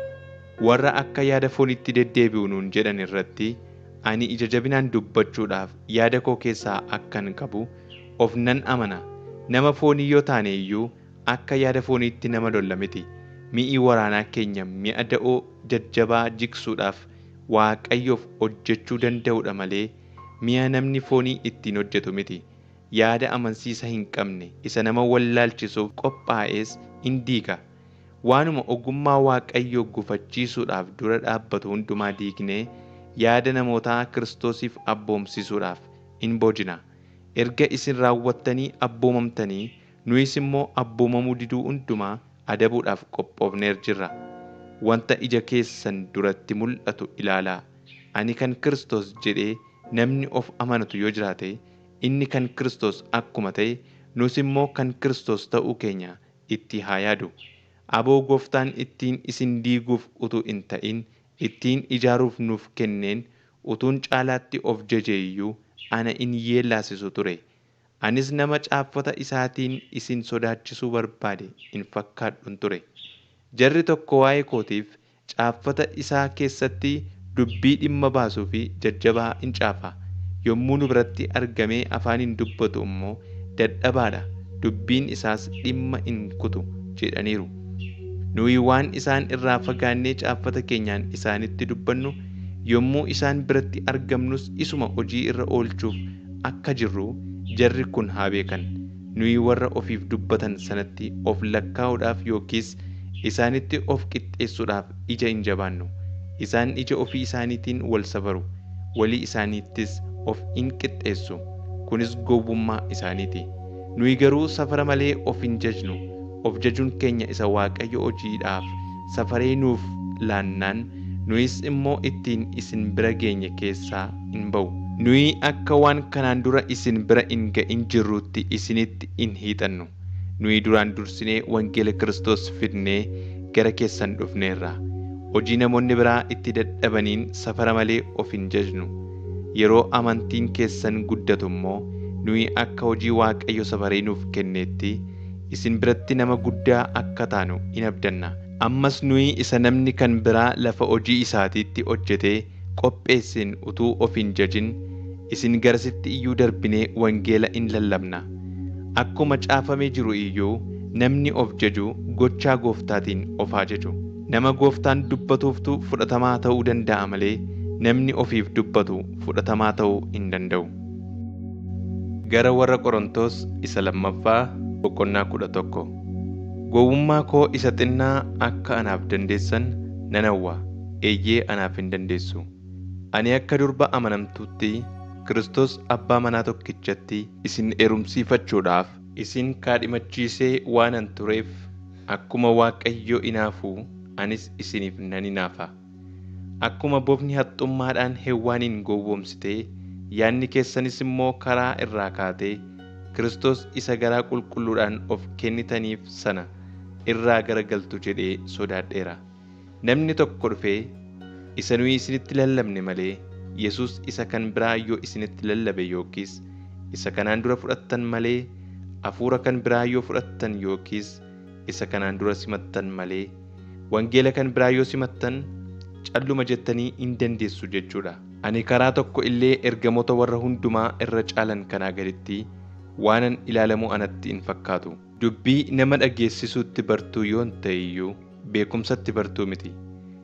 Warra akka yaada fooniitti deddeebi'u nuun jedhan irratti ani ija jabinaan dubbachuudhaaf yaada koo keessaa akkan qabu of nan amana. Nama foonii yoo taane iyyuu akka yaada fooniitti nama lolla miti. Mi'i waraanaa keenya mi'a da'oo jajjabaa jigsuudhaaf Waaqayyoof hojjechuu danda'u dha malee, mi'a namni foonii ittiin hojjetu miti. Yaada amansiisa hin qabne isa nama wallaalchisuuf qophaa'es in diiga. Waanuma ogummaa Waaqayyoo gufachiisuudhaaf dura dhaabbatu hundumaa diignee, yaada namootaa Kiristoosiif abboomsisuudhaaf in boojina. Erga isin raawwattanii abboomamtanii, nuyis immoo abboomamuu diduu hundumaa adabuudhaaf qophoofneer jirra. Wanta ija keessan duratti mul'atu ilaalaa! Ani kan Kiristoos jedhee namni of amanatu yoo jiraate, inni kan Kiristoos akkuma ta'e, nus immoo kan Kiristoos ta'uu keenya itti haa yaadu. Aboo Gooftaan ittiin isin diiguuf utuu hin ta'in, ittiin ijaaruuf nuuf kenneen utuun caalaatti of jajee iyyuu ana in yeellaasisu ture. Anis nama caaffata isaatiin isin sodaachisuu barbaade hin fakkaadhun ture. Jarri tokko waa'ee kootiif caaffata isaa keessatti dubbii dhimma baasuu fi jajjabaa in caafa, yommuu nu biratti argamee afaaniin dubbatu immoo dadhabaa dha, dubbiin isaas dhimma hin kutu jedhaniiru. Nuyi waan isaan irraa fagaannee caaffata keenyaan isaanitti dubbannu, yommuu isaan biratti argamnus isuma hojii irra oolchuuf akka jirru jarri kun haa beekan! Nuyi warra ofiif dubbatan sanatti of lakkaa'uudhaaf yookiis isaanitti of qixxeessuudhaaf ija hin jabaannu. Isaan ija ofii isaaniitiin wal safaru, walii isaaniittis of in qixxeessu, kunis gowwummaa isaanii ti. Nuyi garuu safara malee of hin jajnu, of jajuun keenya isa Waaqayyo hojiidhaaf safaree nuuf laannaan nuyis immoo ittiin isin bira geenye keessaa in ba'u. Nuyi akka waan kanaan dura isin bira hin ga'in jirruutti isinitti hin hiixannu. Nuyi duraan dursinee wangeela Kiristoos fidnee gara keessan dhufneerra. Hojii namoonni biraa itti dadhabaniin safara malee of hin jajnu. Yeroo amantiin keessan guddatu immoo nuyi akka hojii Waaqayyo safaree nuuf kenneetti isin biratti nama guddaa akka taanu in abdanna. Ammas nuyi isa namni kan biraa lafa hojii isaatiitti hojjetee qopheesseen utuu of hin jajin, isin garasitti iyyuu darbinee wangeela in lallabna. Akkuma caafamee jiru iyyuu, Namni of jaju gochaa Gooftaatiin of haa jaju. Nama Gooftaan dubbatuuftu fudhatamaa ta'uu danda'a malee, namni ofiif dubbatu fudhatamaa ta'uu hin danda'u. Gara Warra Qorontos Isa Lammaffaa boqonnaa 11. Gowwummaa koo isa xinnaa akka anaaf dandeessan nan hawwa, eeyyee anaaf in dandeessu. Ani akka durba amanamtuutti Kiristoos abbaa manaa tokkichatti isin heerumsiifachuudhaaf, isin kaadhimachiisee waanan tureef, akkuma Waaqayyo inaafu anis isiniif nan inaafa. Akkuma bofni haxxummaadhaan Hewwaaniin gowwoomsitee, yaadni keessanis immoo karaa irraa kaatee Kiristoos isa garaa qulqulluudhaan of kennitaniif sana irraa garagaltu jedhee sodaadheera. Namni tokko dhufee isa nuyi isinitti lallabne malee Yesuus isa kan biraa yoo isinitti lallabe yookiis isa kanaan dura fudhattan malee hafuura kan biraa yoo fudhattan yookiis isa kanaan dura simattan malee wangeela kan biraa yoo simattan calluma jettanii hin dandeessu jechuudha. Ani karaa tokko illee ergamoota warra hundumaa irra caalan kanaa gaditti waanan ilaalamu anatti hin fakkaatu. Dubbii nama dhageessisuutti bartuu yoon ta'e iyyuu beekumsatti bartuu miti.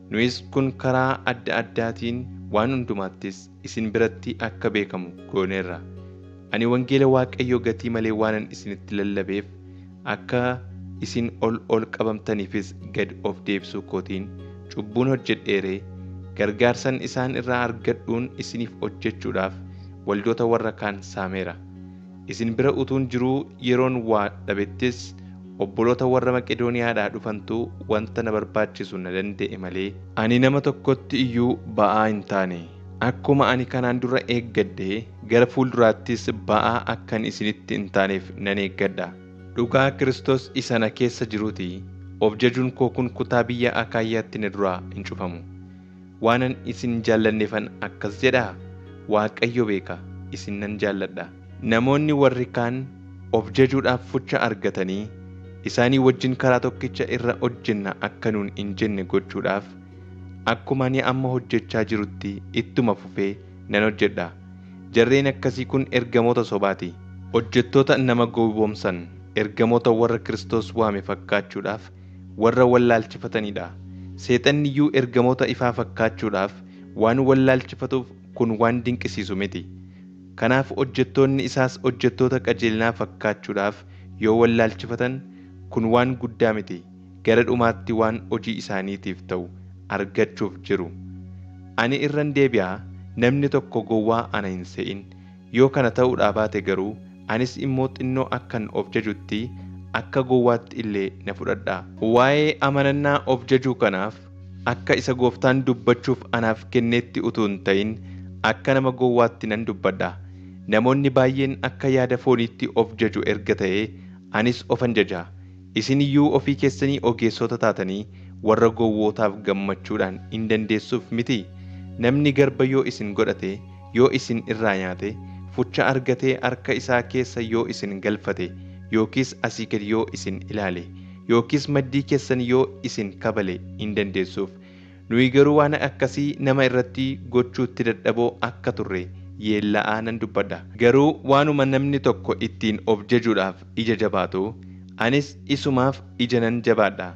Nuyis kun karaa adda addaatiin waan hundumaattis isin biratti akka beekamu gooneerra. Ani wangeela Waaqayyoo gatii malee waanan isinitti lallabeef akka isin ol ol qabamtaniifis gad of deebisuu kootiin cubbuun hojjedheeree gargaarsan isaan irraa argadhuun isiniif hojjechuudhaaf waldoota warra kaan saameera. Isin bira utuun jiruu yeroon waa dhabettis obboloota warra Maqedooniyaadhaa dhufantu wanta na barbaachisu na danda'e malee ani nama tokkotti iyyuu ba'aa hin taane. Akkuma ani kanaan dura eeggadhe gara fuulduraattis ba'aa akkan isinitti hin taaneef nan eeggadha. Dhugaa Kiristoos isa na keessa jiruuti of jajuun koo kun kutaa biyya Akaayyaatti na duraa hin cufamu. Waanan isin jaallanneefan akkas jedhaa? Waaqayyo beeka, isin nan jaalladha. Namoonni warri kaan of jajuudhaaf fucha argatanii isaanii wajjin karaa tokkicha irra hojjenna akka nuun hin jenne gochuudhaaf akkuma ani amma hojjechaa jirutti ittuma fufee nan hojjedha. Jarreen akkasii kun ergamoota sobaati. Hojjettoota nama gowwoomsan, ergamoota warra Kiristoos waame fakkaachuudhaaf warra wallaalchifatanidha. Seexanni iyyuu ergamoota ifaa fakkaachuudhaaf waan wallaalchifatuuf kun waan dinqisiisu miti. Kanaaf hojjettoonni isaas hojjettoota qajeelinaa fakkaachuudhaaf yoo wallaalchifatan kun waan guddaa miti. Gara dhumaatti waan hojii isaaniitiif ta'u argachuuf jiru. Ani irran deebi'a, namni tokko gowwaa ana hin se'in. Yoo kana ta'uudhaa baate garuu anis immoo xinnoo akkan of jajutti akka gowwaatti illee na fudhadhaa. Waa'ee amanannaa of jajuu kanaaf akka isa gooftaan dubbachuuf anaaf kenneetti utuu hin ta'in akka nama gowwaatti nan dubbadha. Namoonni baay'een akka yaada fooniitti of jaju erga ta'ee anis ofan jaja. Isin iyyuu ofii keessanii ogeessota taatanii warra gowwootaaf gammachuudhaan hin dandeessuuf miti. Namni garba yoo isin godhate, yoo isin irraa nyaate, fucha argatee harka isaa keessa yoo isin galfate, yookiis asii gad yoo isin ilaale, yookiis maddii keessan yoo isin kabale hin dandeessuuf. Nuyi garuu waan akkasii nama irratti gochuutti dadhaboo akka turre yeella'aa nan dubbadha. Garuu waanuma namni tokko ittiin of jajuudhaaf ija jabaatu, anis isumaaf ija nan jabaadha.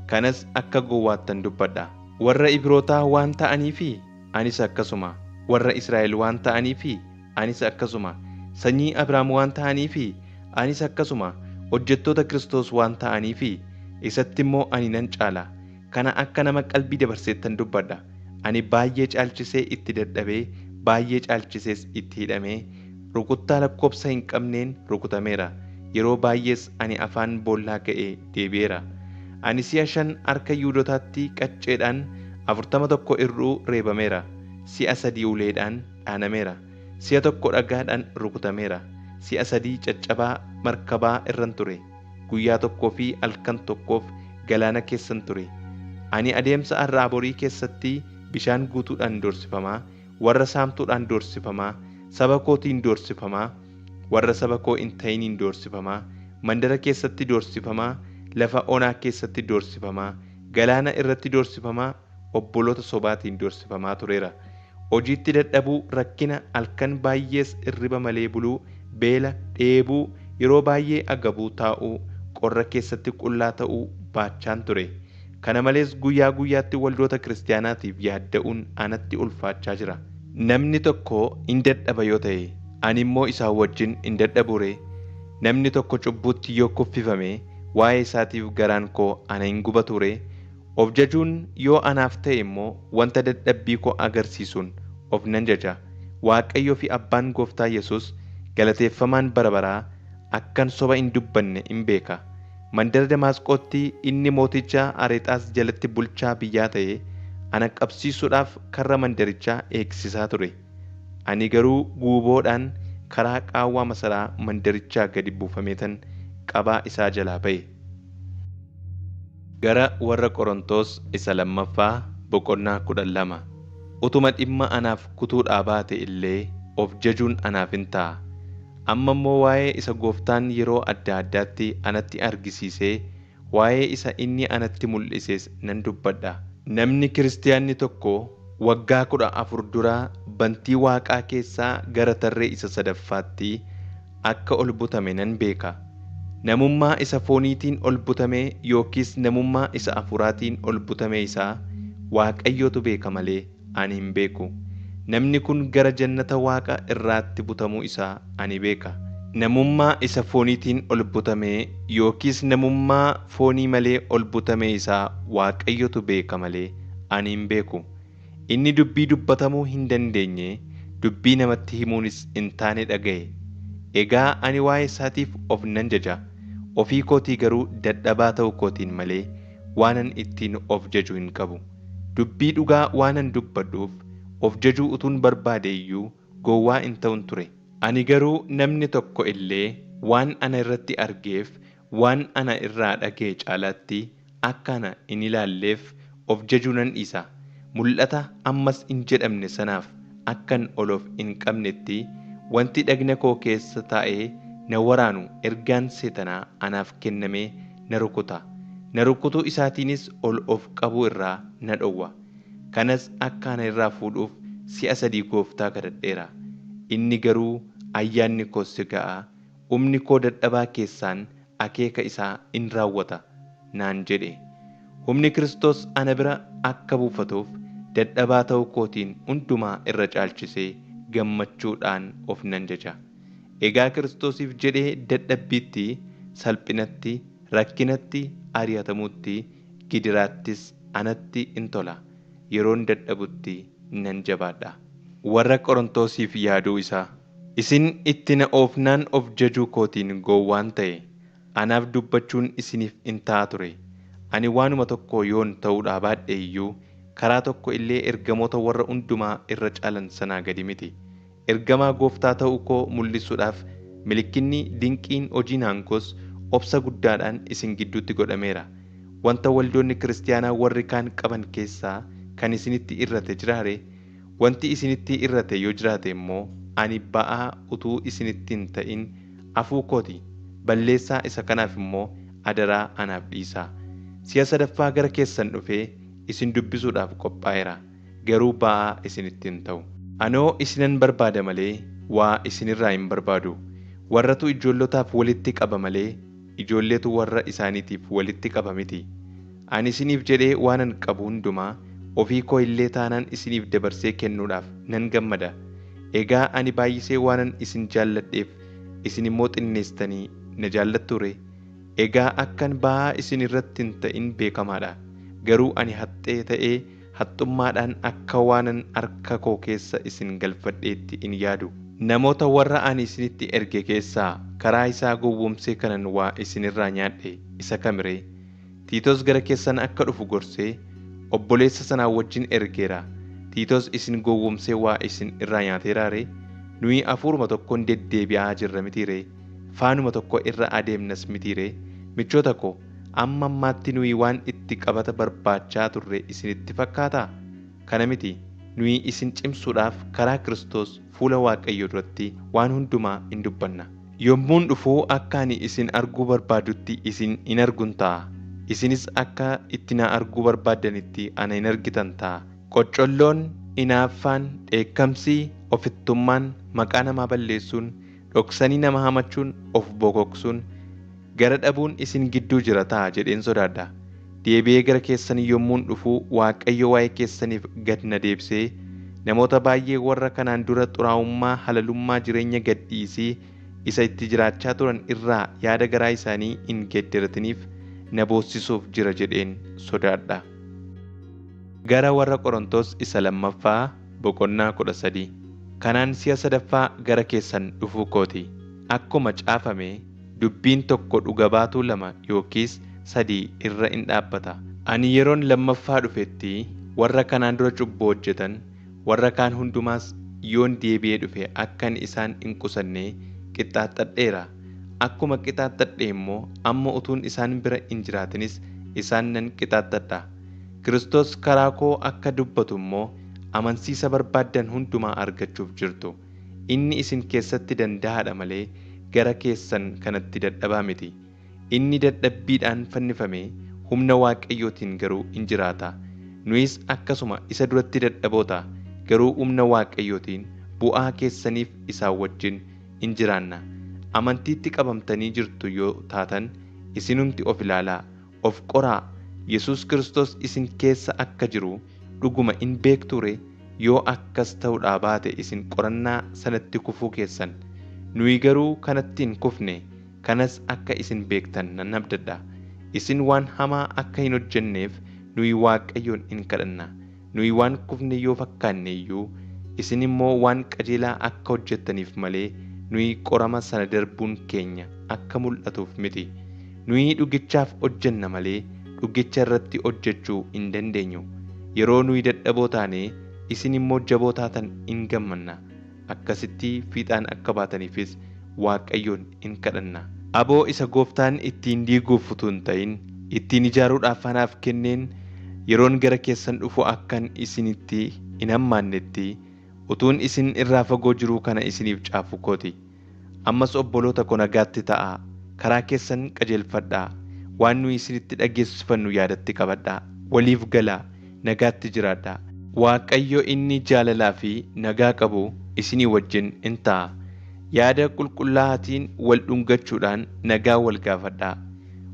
Kanas akka gowwaattan dubbadha. Warra Ibrootaa waan ta'aniifi? Anis akkasuma. Warra Israa'el waan ta'aniifi? Anis akkasuma. Sanyii Abrahaam waan ta'aniifi? Anis akkasuma. Hojjettoota Kiristoos waan ta'aniifi? Isatti immoo ani nan caala. Kana akka nama qalbii dabarseettan dubbadha. Ani baay'ee caalchisee itti dadhabee, baay'ee caalchisees itti hidhamee, rukuttaa lakkoobsa hin qabneen rukutameera. Yeroo baay'ees ani afaan boollaa ga'ee deebi'eera. Ani si'a 5 harka Yihuudootaatti qacceedhaan 41 ir'uu reebameera. Si'a 3 uleedhaan dhaanameera. Si'a tokko dhagaadhaan rukutameera. Si'a 3 caccabaa markabaa irran ture. Guyyaa tokkoo fi halkan tokkoof galaana keessan ture. Ani adeemsa har'aa borii keessatti bishaan guutuudhaan doorsifamaa, warra saamtuudhaan doorsifamaa, saba kootiin doorsifamaa, warra saba koo hin ta'iniin doorsifamaa, mandara keessatti doorsifamaa, lafa onaa keessatti doorsifamaa, galaana irratti doorsifamaa, obboloota sobaatiin doorsifamaa tureera. Hojiitti dadhabuu, rakkina, halkan baay'ees irriba malee buluu, beela, dheebuu, yeroo baay'ee agabuu taa'uu, qorra keessatti qullaa ta'uu baachaan ture. Kana malees guyyaa guyyaatti waldoota kiristiyaanaatiif yaadda'uun anatti ulfaachaa jira. Namni tokko in dadhaba yoo ta'e, ani immoo isaa wajjin hin dadhabuu ree? Namni tokko cubbuutti yoo kuffifame, waa'ee isaatiif garaan koo ana hin gubatuu ree? Of jajuun yoo anaaf ta'e immoo wanta dadhabbii koo agarsiisuun of nan jaja. Waaqayyoo fi Abbaan Gooftaa Yesuus galateeffamaan bara baraa akkan soba hin dubbanne in beeka. Mandara Damaasqootti inni mooticha Areexaas jalatti bulchaa biyyaa ta'e ana qabsiisuudhaaf karra mandarichaa eegsisaa ture. Ani garuu guuboodhaan karaa qaawwaa masaraa mandarichaa gadi buufameetan qabaa isaa jalaa ba'e. Gara warra Qorontos isa lammaffaa boqonnaa 12. Utuma dhimma anaaf kutuudhaa baate illee of jajuun anaaf in ta'a. Amma immoo waa'ee isa gooftaan yeroo adda addaatti anatti argisiisee, waa'ee isa inni anatti mul'isees nan dubbadha. Namni kiristiyaanni tokko waggaa 14 dura bantii waaqaa keessaa gara tarree isa sadaffaatti akka ol butame nan beeka. Namummaa isa fooniitiin ol butame yookiis namummaa isa hafuuraatiin ol butame isaa Waaqayyotu beeka malee ani hin beeku. Namni kun gara jannata waaqa irraatti butamuu isaa ani beeka. Namummaa isa fooniitiin ol butame yookiis namummaa foonii malee ol butame isaa Waaqayyotu beeka malee ani hin beeku. Inni dubbii dubbatamuu hin dandeenye, dubbii namatti himuunis hin taane dhaga'e. Egaa ani waa'ee isaatiif of nan jaja, ofii kootii garuu dadhabaa ta'uu kootiin malee waanan ittiin of jaju hin qabu. Dubbii dhugaa waanan dubbadhuuf, of jajuu utuun barbaadee iyyuu gowwaa hin ta'un ture. Ani garuu namni tokko illee waan ana irratti argeef, waan ana irraa dhaga'e caalaatti akka ana hin ilaalleef of jajuu nan dhiisa. Mul'ata ammas hin jedhamne sanaaf akkan ol of hin qabnetti, wanti dhagna koo keessa taa'ee na waraanu ergaan Seexanaa anaaf kennamee na rukuta. Na rukutuu isaatiinis ol of qabuu irraa na dhowwa. Kanas akka ana irraa fuudhuuf si'a sadii Gooftaa kadhadheera. Inni garuu, Ayyaanni koo si ga'a, humni koo dadhabaa keessaan akeeka isaa in raawwata naan jedhe. Humni Kiristoos ana bira akka buufatuuf, dadhabaa ta'uu kootiin hundumaa irra caalchisee gammachuudhaan of nan jaja. Egaa Kiristoosiif jedhee dadhabbiitti, salphinatti, rakkinatti, ari'atamuutti, gidiraattis anatti in tola. Yeroon dadhabutti nan jabaadha. Warra Qorontosiif Yaaduu Isaa. Isin itti na oofnaan of jajuu kootiin gowwaan ta'e. Anaaf dubbachuun isiniif in ta'a ture. Ani waanuma tokko yoon ta'uudhaa baadhe iyyuu, karaa tokko illee ergamoota warra hundumaa irra caalan sanaa gadi miti. Ergamaa Gooftaa ta'uu koo mul'isuudhaaf milikkinni, dinqiin, hojiin aangoos obsa guddaadhaan isin gidduutti godhameera. Wanta waldoonni kiristiyaanaa warri kaan qaban keessaa kan isinitti irrate jiraa ree? Wanti isinitti irrate yoo jiraate immoo, ani ba'aa utuu isinitti hin ta'in hafuu koo ti, balleessaa isa kanaaf immoo adaraa anaaf dhiisaa! Si'a sadaffaa gara keessan dhufee isin dubbisuudhaaf qophaa'eera, garuu ba'aa isinitti hin ta'u. Anoo isinan barbaada malee, waa isin irraa hin barbaadu. Warratu ijoollotaaf walitti qaba malee, ijoolleetu warra isaaniitiif walitti qaba miti. Ani isiniif jedhee waanan qabu hundumaa, ofii koo illee taanaan isiniif dabarsee kennuudhaaf nan gammada. Egaa ani baay'isee waanan isin jaalladheef, isin immoo xinneessitanii na jaallattuu ree? Egaa akkan ba'aa isin irratti hin ta'in beekamaa dha. Garuu ani haxxee ta'ee haxxummaadhaan akka waanan harka koo keessa isin galfadheetti hin yaadu. Namoota warra ani isinitti erge keessaa karaa isaa gowwoomsee kanan waa isin irraa nyaadhe isa kami ree? Tiitoos gara keessan akka dhufu gorsee, obboleessa sanaa wajjin ergeera. Tiitoos isin gowwoomsee waa isin irraa nyaateeraa ree? Nuyi hafuuruma tokkoon deddeebi'aa jirra mitii ree? Faanuma tokko irra adeemnas mitii ree? Michoota ko, amma ammaatti nuyi waan itti qabata barbaachaa turre isinitti fakkaataa? Kana miti, nuyi isin cimsuudhaaf karaa Kiristoos fuula Waaqayyoo duratti waan hundumaa in dubbanna. Yommuun dhufu akka ani isin arguu barbaadutti isin hin argun ta'a, isinis akka itti na arguu barbaaddanitti ana hin argitan ta'a. Qoccolloon, inaaffaan, dheekkamsi, ofittummaan, maqaa namaa balleessuun, dhoksanii nama hamachuun, of bokoksuun, gara dhabuun isin gidduu jira ta'a jedheen sodaadha. Deebi'ee gara keessan yommuun dhufu Waaqayyo waa'ee keessaniif gad na deebisee, namoota baay'ee warra kanaan dura xuraa'ummaa halalummaa jireenya gad dhiisii isa itti jiraachaa turan irraa yaada garaa isaanii hin geeddaratiniif na boossisuuf jira jedheen sodaadha. Gara Warra Qorontos Isa Lammaffaa boqonnaa 13. Kanaan si'a sadaffaa gara keessan dhufuu koo ti. Akkuma caafame, Dubbiin tokko dhuga-baatuu lama yookiis sadii irra in dhaabbata. Ani yeroon lammaffaa dhufetti, warra kanaan dura cubbuu hojjetan, warra kaan hundumaas yoon deebi'ee dhufe akkan isaan hin qusanne qixxaaxadheera. Akkuma qixaaxadhe immoo amma utuun isaan bira hin jiraatinis isaan nan qixaaxadha. Kiristoos karaa koo akka dubbatu immoo amansiisa barbaaddan hundumaa argachuuf jirtu. Inni isin keessatti danda'aadha malee gara keessan kanatti dadhabaa miti. Inni dadhabbiidhaan fannifame humna Waaqayyootiin garuu in jiraata. Nuyis akkasuma isa duratti dadhaboota, garuu humna Waaqayyootiin bu'aa keessaniif isaa wajjin in jiraanna. Amantiitti qabamtanii jirtu yoo taatan isinumti of ilaalaa, of qoraa. Yesuus Kiristoos isin keessa akka jiru dhuguma in beektuu ree? Yoo akkas ta'uudhaa baate isin qorannaa sanatti kufuu keessan. Nuyi garuu kanatti hin kufne, kanas akka isin beektan nan abdadha. Isin waan hamaa akka hin hojjenneef nuyi Waaqayyoon in kadhanna. Nuyi waan kufne yoo fakkaanne iyyuu, isin immoo waan qajeelaa akka hojjettaniif malee nuyi qorama sana darbuun keenya akka mul'atuuf miti. Nuyi dhugichaaf hojjenna malee dhugicha irratti hojjechuu hin dandeenyu. Yeroo nuyi dadhaboo taane isin immoo jaboo taatan in gammanna. Akkasitti fiixaan akka baataniifis Waaqayyoon in kadhanna. Aboo isa Gooftaan ittiin diiguuf utuu hin ta'in ittiin ijaaruudhaaf anaaf kenneen yeroon gara keessan dhufu akkan isinitti hin hammaannetti utuun isin irraa fagoo jiruu kana isiniif caafuu kooti. Ammas obboloota ko nagaatti ta'aa, karaa keessan qajeelfadhaa, waan nuyi isinitti dhageessifannu yaadatti qabadhaa, waliif galaa, nagaatti jiraadhaa. Waaqayyo inni jaalalaa fi nagaa qabu isinii wajjin in ta'a. Yaada qulqullaa'aatiin wal dhungachuudhaan nagaa wal gaafadhaa.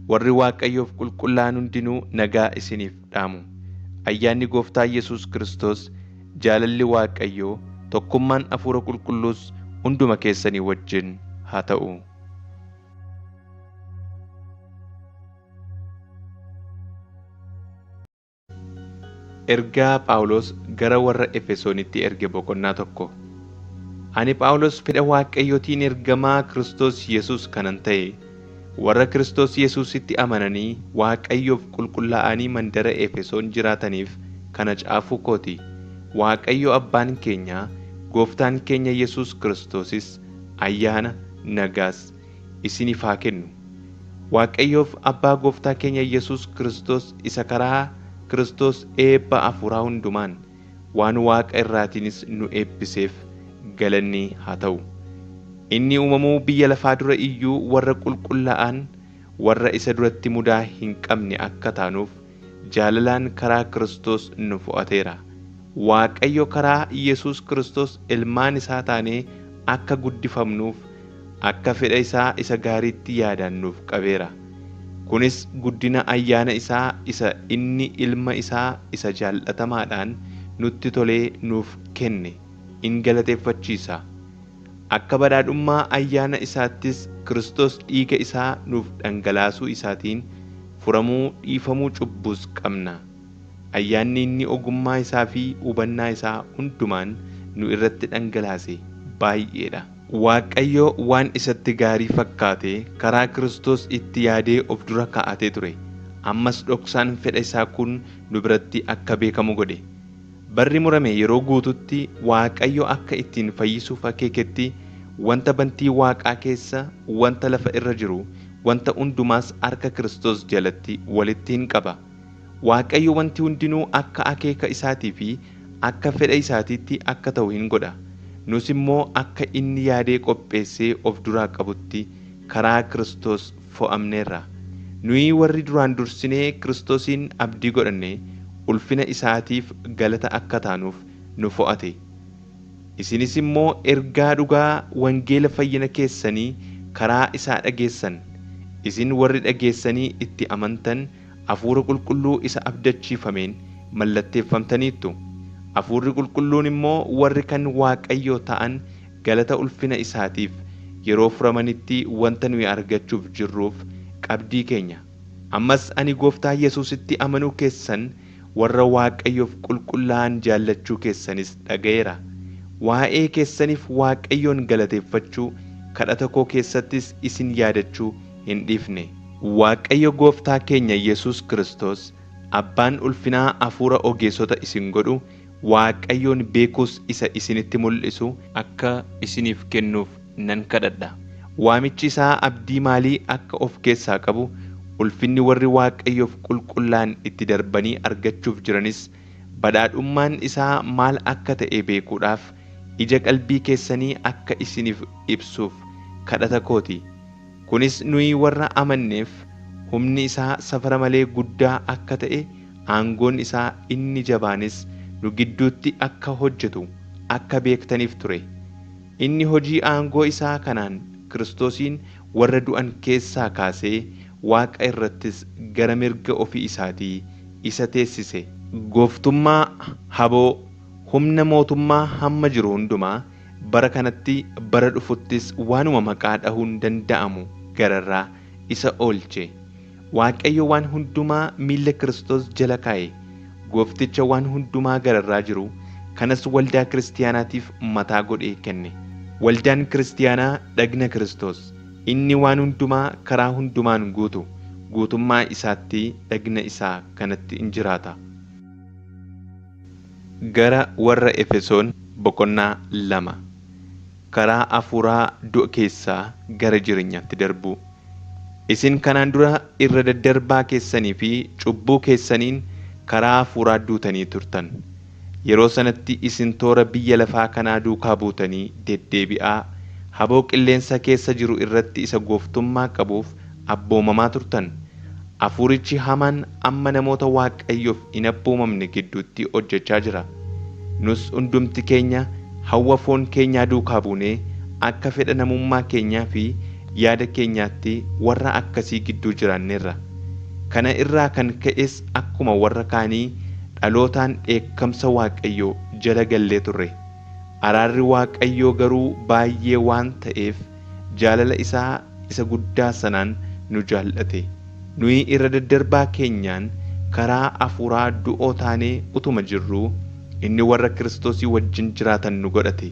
Warri Waaqayyoof qulqullaa'an hundinuu nagaa isiniif dhaamu. Ayyaanni Gooftaa Yesuus Kiristoos, jaalalli Waaqayyoo, tokkummaan Hafuura Qulqulluus hunduma keessanii wajjin haa ta'u. Ergaa Phaawulos gara warra Efesoonitti erge boqonnaa 1. Ani Phaawulos fedha Waaqayyootiin ergamaa Kiristoos Yesuus kanan ta'e, warra Kiristoos Yesuusitti amananii Waaqayyoof qulqullaa'anii mandara Efesoon jiraataniif kana caafuu koo ti. Waaqayyo Abbaan keenya, Gooftaan keenya Yesuus Kiristoosis ayyaana, nagaas isiniif haa kennu. Waaqayyoof Abbaa Gooftaa keenya Yesuus Kiristoos isa karaa Kiristoos eebba hafuuraa hundumaan waan waaqa irraatiinis nu eebbiseef galanni haa ta'u. Inni uumamuu biyya lafaa dura iyyuu warra qulqullaa'an, warra isa duratti mudaa hin qabne akka taanuuf jaalalaan karaa Kiristoos nu fo'ateera. Waaqayyo karaa Yesuus Kiristoos ilmaan isaa taanee akka guddifamnuuf akka fedha isaa isa gaariitti yaadaan nuuf qabeera. Kunis guddina ayyaana isaa isa inni ilma isaa isa jaal'atamaadhaan nutti tolee nuuf kenne in galateeffachiisa. Akka badhaadhummaa ayyaana isaattis Kiristoos dhiiga isaa nuuf dhangalaasuu isaatiin furamuu dhiifamuu cubbuus qabna. Ayyaanni inni ogummaa isaa fi hubannaa isaa hundumaan nu irratti dhangalaase baay'ee dha. Waaqayyo waan isatti gaarii fakkaate karaa Kiristoos itti yaadee of dura kaa'atee ture, ammas dhoksaan fedha isaa kun nu biratti akka beekamu godhe. Barri murame yeroo guututti Waaqayyo akka ittiin fayyisuuf akeeketti wanta bantii waaqaa keessa, wanta lafa irra jiru, wanta hundumaas harka Kiristoos jalatti walitti in qaba. Waaqayyo wanti hundinuu akka akeeka isaatii fi akka fedha isaatiitti akka ta'u in godha. Nus immoo akka inni yaadee qopheessee of duraa qabutti karaa Kiristoos fo'amneerra. Nuyi warri duraan dursinee Kiristoosiin abdii godhanne ulfina isaatiif galata akka taanuuf nu fo'ate. Isinis immoo ergaa dhugaa wangeela fayyina keessanii karaa isaa dhageessan. Isin warri dhageessanii itti amantan Hafuura Qulqulluu isa abdachiifameen mallatteeffamtaniittu. Hafuurri Qulqulluun immoo warri kan Waaqayyoo ta'an galata ulfina isaatiif yeroo furamanitti wanta nuyi argachuuf jirruuf qabdii keenya. Ammas ani Gooftaa Yesuusitti amanuu keessan, warra Waaqayyoof qulqullaa'an jaallachuu keessanis dhaga'eera. Waa'ee keessaniif Waaqayyoon galateeffachuu, kadhata koo keessattis isin yaadachuu hin dhiifne. Waaqayyo Gooftaa keenya Yesuus Kiristoos, abbaan ulfinaa hafuura ogeessota isin godhu, Waaqayyoon beekuus isa isinitti mul'isu akka isiniif kennuuf nan kadhadha. Waamichi isaa abdii maalii akka of keessaa qabu, ulfinni warri Waaqayyoof qulqullaa'an itti darbanii argachuuf jiranis badhaadhummaan isaa maal akka ta'e beekuudhaaf ija qalbii keessanii akka isiniif ibsuuf kadhata kooti. Kunis nuyi warra amanneef humni isaa safara malee guddaa akka ta'e, aangoon isaa inni jabaanis nu gidduutti akka hojjetu akka beektaniif ture. Inni hojii aangoo isaa kanaan Kiristoosiin warra du'an keessaa kaasee waaqa irrattis gara mirga ofii isaatii isa teessise. Gooftummaa, haboo, humna mootummaa hamma jiru hundumaa, bara kanatti, bara dhufuttis waanuma maqaa dhahuun danda'amu gararraa isa oolche. Waaqayyo waan hundumaa miilla Kiristoos jala kaa'e, Goofticha waan hundumaa gararraa jiru kanas waldaa kiristiyaanaatiif mataa godhee kenne. Waldaan kiristiyaanaa dhagna Kiristoos, inni waan hundumaa karaa hundumaan guutu, guutummaa isaatti dhagna isaa kanatti in jiraata. Gara Warra Efesoon boqonnaa 2. Karaa hafuuraa du'a keessaa gara jireenyaatti darbuu. Isin kanaan dura irra daddarbaa keessanii fi cubbuu keessaniin karaa hafuuraa duutanii turtan. Yeroo sanatti isin toora biyya lafaa kanaa duukaa buutanii deddeebi'aa, haboo qilleensa keessa jiru irratti isa gooftummaa qabuuf abboomamaa turtan. Hafuurichi hamaan amma namoota Waaqayyoof hin abboomamne gidduutti hojjechaa jira. Nus hundumti keenya hawwa foon keenyaa duukaa buunee akka fedha namummaa keenyaa fi yaada keenyaatti warra akkasii gidduu jiraanneerra. Kana irraa kan ka'es akkuma warra kaanii dhalootaan dheekkamsa Waaqayyoo jala gallee turre. Araarri Waaqayyoo garuu baay'ee waan ta'eef jaalala isaa isa guddaa sanaan nu jaallate. Nuyi irra daddarbaa keenyaan karaa hafuuraa du'oo taanee utuma jirruu, inni warra Kiristoosii wajjin jiraatan nu godhate.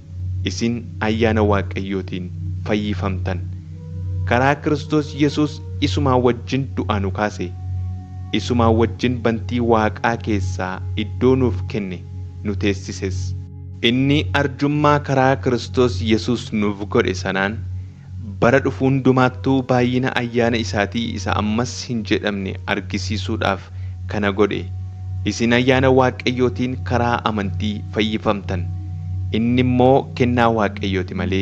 Isin ayyaana Waaqayyootiin fayyifamtan. Karaa Kiristoos Yesuus isumaa wajjin du'aa nu kaase. Isumaa wajjin bantii waaqaa keessaa iddoo nuuf kenne, nu teessises. Inni arjummaa karaa Kiristoos Yesuus nuuf godhe sanaan bara dhufu hundumaattuu baay'ina ayyaana isaatii isa ammas hin jedhamne argisiisuudhaaf kana godhe. Isin ayyaana Waaqayyootiin karaa amantii fayyifamtan. Inni immoo kennaa Waaqayyooti malee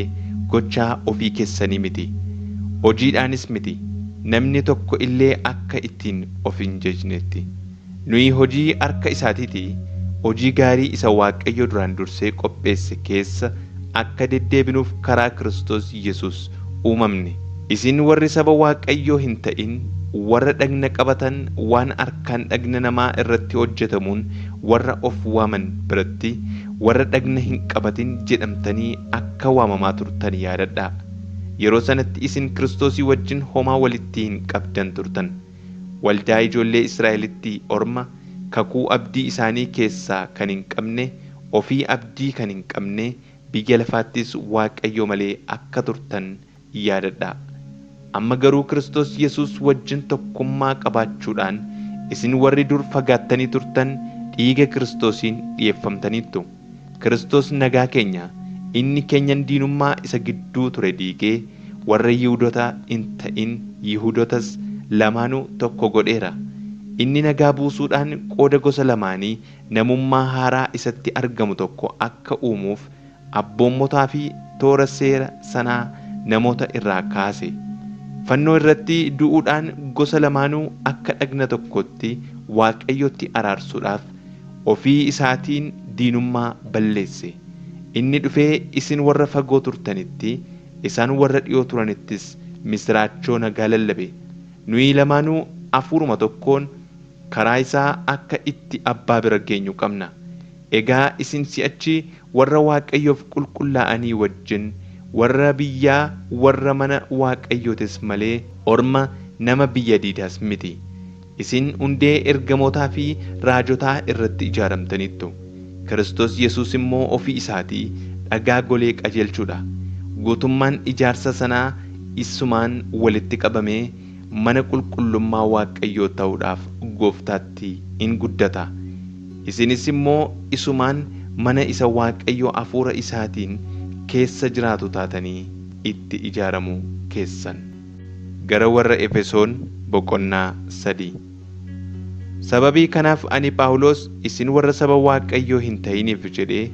gochaa ofii keessanii miti. Hojiidhaanis miti, namni tokko illee akka ittiin of hin jajnetti. Nuyi hojii harka isaatiiti, hojii gaarii isa Waaqayyo duraan dursee qopheesse keessa akka deddeebinuuf karaa Kiristoos Yesuus uumamne. Isin warri saba Waaqayyoo hin ta'in, warra dhagna qabatan waan harkaan dhagna namaa irratti hojjetamuun warra of waaman biratti, warra dhagna hin qabatin jedhamtanii akka waamamaa turtan yaadadhaa. Yeroo sanatti isin Kiristoosii wajjin homaa walitti hin qabdan turtan. Waldaa ijoollee Israa'elitti orma, kakuu abdii isaanii keessaa kan hin qabne, ofii abdii kan hin qabne, biyya lafaattis Waaqayyo malee akka turtan yaadadhaa. Amma garuu Kiristoos Yesuus wajjin tokkummaa qabaachuudhaan isin warri dur fagaattanii turtan dhiiga Kiristoosiin dhi'eeffamtaniittu. Kiristoos nagaa keenya, inni keenyan diinummaa isa gidduu ture diigee, warra Yihuudota hin ta'in Yihuudotas lamaanuu tokko godheera. Inni nagaa buusuudhaan qooda gosa lamaanii namummaa haaraa isatti argamu tokko akka uumuuf abboommotaa fi toora seera sanaa namoota irraa kaase. Fannoo irratti du'uudhaan gosa lamaanuu akka dhagna tokkootti Waaqayyotti araarsuudhaaf ofii isaatiin diinummaa balleesse. Inni dhufee isin warra fagoo turtanitti, isaan warra dhi'oo turanittis misiraachoo nagaa lallabe. Nuyi lamaanuu hafuuruma tokkoon karaa isaa akka itti abbaa bira geenyu qabna. Egaa isin si'achi warra Waaqayyoof qulqullaa'anii wajjin, warra biyyaa warra mana Waaqayyootis malee orma nama biyya diidaas miti. Isin hundee ergamootaa fi raajotaa irratti ijaaramtaniittu. Kiristoos Yesuus immoo ofii isaatii dhagaa golee qajeelchuu dha. Guutummaan ijaarsa sanaa isumaan walitti qabamee mana qulqullummaa Waaqayyoo ta'uudhaaf Gooftaatti in guddata. Isinis immoo isumaan mana isa Waaqayyo Hafuura isaatiin keessa jiraatu taatanii itti ijaaramuu keessan. Gara warra Efesoon boqonnaa 3. Sababii kanaaf ani Phaawulos isin warra saba Waaqayyoo hin ta'iniif jedhee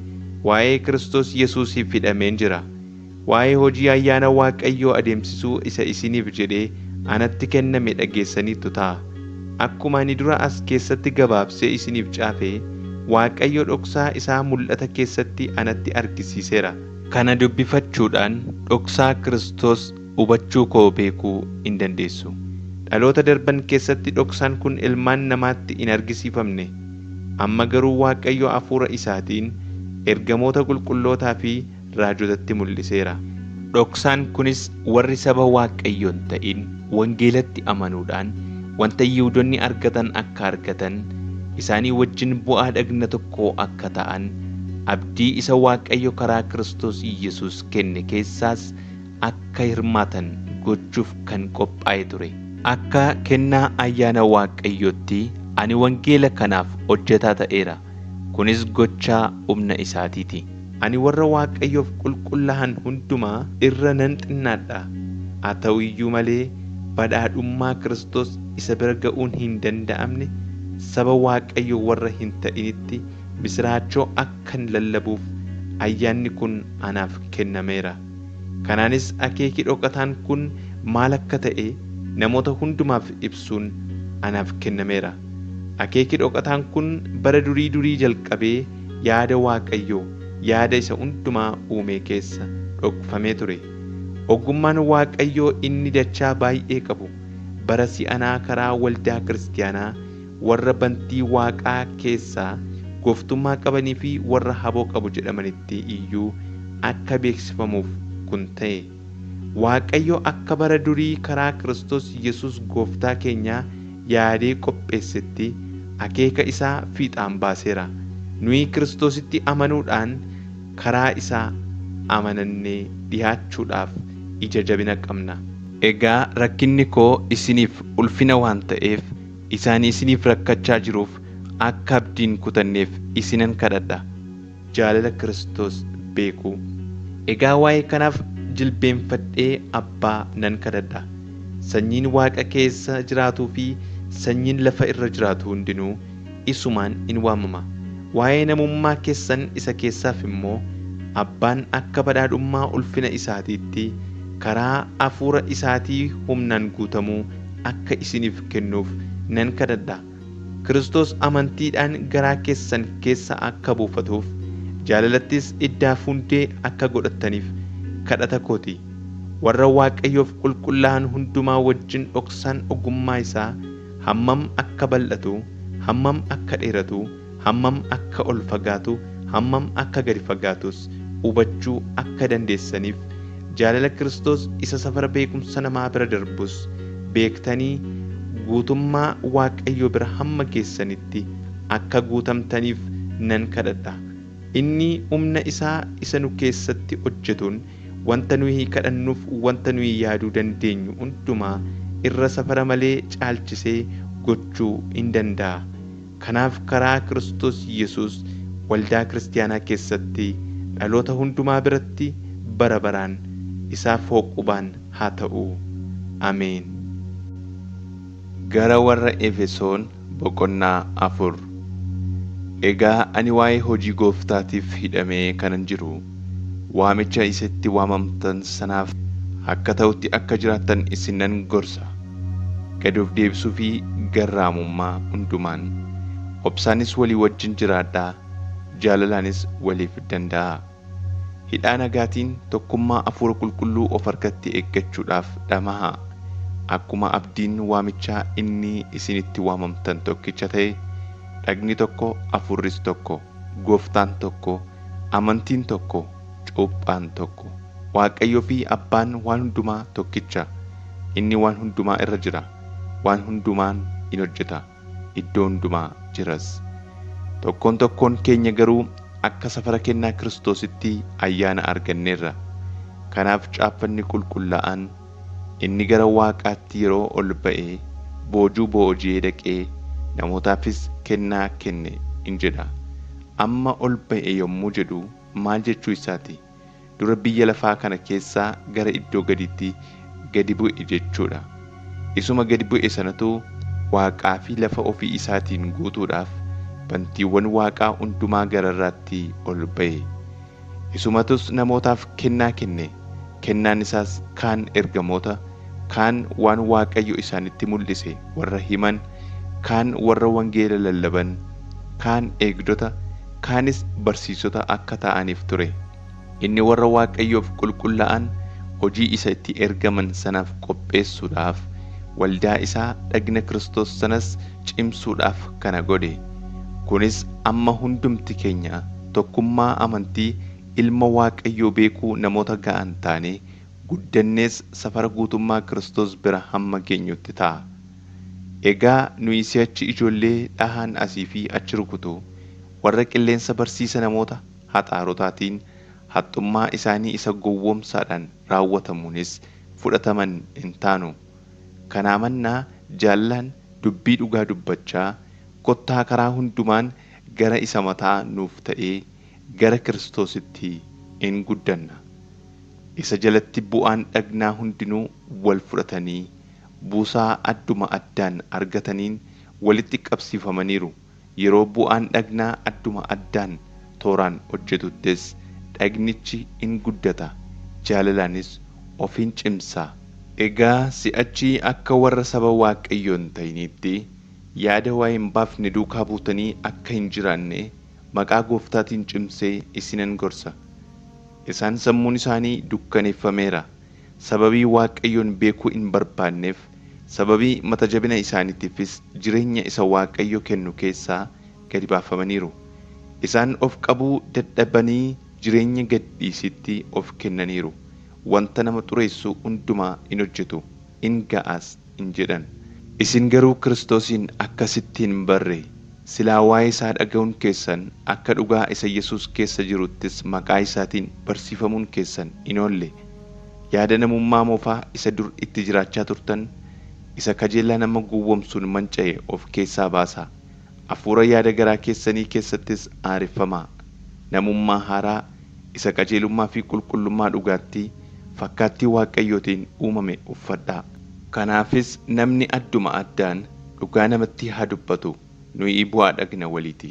waa'ee Kiristoos Yesuusiif hidhameen jira. Waa'ee hojii ayyaana Waaqayyoo adeemsisuu isa isiniif jedhee anatti kenname dhageessaniittu ta'a. Akkuma ani dura as keessatti gabaabsee isiniif caafe, Waaqayyo dhoksaa isaa mul'ata keessatti anatti argisiiseera. Kana dubbifachuudhaan dhoksaa Kiristoos hubachuu koo beekuu in dandeessu. Dhaloota darban keessatti dhoksaan kun ilmaan namaatti hin argisiifamne. Amma garuu Waaqayyo Hafuura isaatiin ergamoota qulqullootaa fi raajotatti mul'iseera. Dhoksaan kunis warri saba Waaqayyoo hin ta'in wangeelatti amanuudhaan wanta Yihuudonni argatan akka argatan, isaanii wajjin bu'aa dhagna tokkoo akka ta'an, abdii isa Waaqayyo karaa Kiristoos Yesuus kenne keessaas akka hirmaatan gochuuf kan qophaa'e ture. Akka kennaa ayyaana Waaqayyootti ani wangeela kanaaf hojjetaa ta'eera, kunis gochaa humna isaatii ti. Ani warra Waaqayyoof qulqullaa'an hundumaa irra nan xinnaadha, haa ta'u iyyuu malee badhaadhummaa Kiristoos isa bira ga'uun hin danda'amne saba Waaqayyoo warra hin ta'initti misiraachoo akkan lallabuuf ayyaanni kun anaaf kennameera. Kanaanis akeeki dhokataan kun maal akka ta'e namoota hundumaaf ibsuun anaaf kennameera. Akeeki dhokataan kun bara durii durii jalqabee yaada Waaqayyoo, yaada isa hundumaa uumee keessa dhokfamee ture. Ogummaan Waaqayyoo inni dachaa baay'ee qabu bara si'anaa karaa waldaa kiristiyaanaa warra bantii waaqaa keessaa gooftummaa qabanii fi warra haboo qabu jedhamanitti iyyuu akka beeksifamuuf kun ta'e. Waaqayyo akka bara durii karaa Kiristoos Yesuus gooftaa keenyaa yaadee qopheessetti akeeka isaa fiixaan baaseera. Nuyi Kiristoositti amanuudhaan karaa isaa amanannee dhihaachuudhaaf ija jabina qabna. Egaa rakkinni koo isiniif ulfina waan ta'eef, isa ani isiniif rakkachaa jiruuf akka abdii hin kutanneef isinan kadhadha. Jaalala Kiristoos beekuu. Egaa waa'ee kanaaf jilbeenfadhee Abbaa nan kadhadha. Sanyiin waaqa keessa jiraatuu fi sanyiin lafa irra jiraatu hundinuu isumaan in waamama. Waa'ee namummaa keessan isa keessaaf immoo Abbaan akka badhaadhummaa ulfina isaatiitti karaa hafuura isaatii humnaan guutamuu akka isiniif kennuuf nan kadhadha. Kiristoos amantiidhaan garaa keessan keessa akka buufatuuf, jaalalattis iddaaf hundee akka godhattaniif kadhata koo ti. Warra Waaqayyoof qulqullaa'an hundumaa wajjin dhoksaan ogummaa isaa hammam akka bal'atu, hammam akka dheeratu, hammam akka ol fagaatu, hammam akka gadi fagaatus hubachuu akka dandeessaniif, jaalala Kiristoos isa safara beekumsa namaa bira darbus beektanii guutummaa Waaqayyoo bira hamma geessanitti akka guutamtaniif nan kadhadha. Inni humna isaa isa nu keessatti hojjetuun wanta nuyi kadhannuuf wanta nuyi yaaduu dandeenyu hundumaa irra safara malee caalchisee gochuu in danda'a. Kanaaf karaa Kiristoos Yesuus waldaa kiristiyaanaa keessatti dhaloota hundumaa biratti bara baraan isaaf hooqubaan haa ta'u. Ameen. Gara Warra Efesoon boqonnaa 4. Egaa ani waa'ee hojii Gooftaatiif hidhamee kanan jiru, waamicha isa itti waamamtan sanaaf akka ta'utti akka jiraattan isin nan gorsa. Gad of deebisuu fi garraamummaa hundumaan, obsaanis walii wajjin jiraadhaa, jaalalaanis waliif danda'aa. Hidhaa nagaatiin tokkummaa Hafuura Qulqulluu of harkatti eeggachuudhaaf dhama'aa. Akkuma abdiin waamichaa inni isin itti waamamtan tokkicha ta'e, dhagni tokko, hafuurris tokko, gooftaan tokko, amantiin tokko, cuuphaan tokko. Waaqayyoo fi Abbaan waan hundumaa tokkicha. Inni waan hundumaa irra jira, waan hundumaan in hojjeta, iddoo hundumaa jiras. Tokkoon tokkoon keenya garuu akka safara kennaa Kiristoositti ayyaana arganneerra. Kanaaf caaffanni qulqullaa'aan, Inni gara waaqaatti yeroo ol ba'e, boojuu booji'ee dhaqee, namootaafis kennaa kenne in jedha. Amma ol ba'e yommuu jedhu maal jechuu isaati? Dura biyya lafaa kana keessaa gara iddoo gadiitti gadi bu'e jechuu dha. Isuma gadi bu'e sanatu waaqaa fi lafa ofii isaatiin guutuudhaaf bantiiwwan waaqaa hundumaa gararraatti ol ba'e. Isumatus namootaaf kennaa kenne, kennaan isaas kaan ergamoota, kaan waan Waaqayyo isaanitti mul'ise warra himan, kaan warra wangeela lallaban, kaan eegdota, kaanis barsiisota akka ta'aniif ture. Inni warra Waaqayyoof qulqullaa'an hojii isa itti ergaman sanaaf qopheessuudhaaf, waldaa isaa dhagna Kristos sanas cimsuudhaaf kana godhe. Kunis amma hundumti keenya tokkummaa amantii ilma Waaqayyoo beekuu namoota ga'an taanee, guddannees safara guutummaa Kristos bira hamma geenyutti ta'a. Egaa nuyi si'achi ijoollee dhahaan asii fi achi rukutu, warra qilleensa barsiisa namoota haxaarotaatiin, haxxummaa isaanii isa gowwoomsaadhaan raawwatamuunis fudhataman hin taanu. Kanaa mannaa jaalalaan dubbii dhugaa dubbachaa, kottaa karaa hundumaan gara isa mataa nuuf ta'ee, gara Kiristoositti in guddanna. Isa jalatti bu'aan dhagnaa hundinuu wal fudhatanii, buusaa adduma addaan argataniin walitti qabsiifamaniiru, yeroo bu'aan dhagnaa adduma addaan tooraan hojjetuttis dhagnichi in guddata, jaalalaanis of in cimsa. Egaa si'achi akka warra saba Waaqayyoo hin ta'iniitti, yaada waa hin baafne duukaa buutanii akka hin jiraanne, maqaa Gooftaatiin cimsee isinan gorsa. Isaan sammuun isaanii dukkaneeffameera, sababii Waaqayyoon beekuu hin barbaanneef, sababii mata jabina isaaniitiifis jireenya isa Waaqayyo kennu keessaa gadi baafamaniiru. Isaan of qabuu dadhabanii jireenya gad dhiisiitti of kennaniiru, wanta nama xureessu hundumaa in hojjetu, in ga'as in jedhan. Isin garuu Kiristoosiin akkasitti hin barre. Silaa waa'ee isaa dhaga'uun keessan, akka dhugaa isa Yesuus keessa jiruuttis maqaa isaatiin barsiifamuun keessan hin oolle. Yaada namummaa moofaa isa dur itti jiraachaa turtan, isa kajeellaa nama gowwoomsuun manca'e of keessaa baasaa! Hafuura yaada garaa keessanii keessattis haareffamaa! Namummaa haaraa isa qajeelummaa fi qulqullummaa dhugaatti fakkaattii Waaqayyootiin uumame uffadhaa! Kanaafis namni adduma addaan dhugaa namatti haa dubbatu, nuyi bu'aa dhagna walii ti.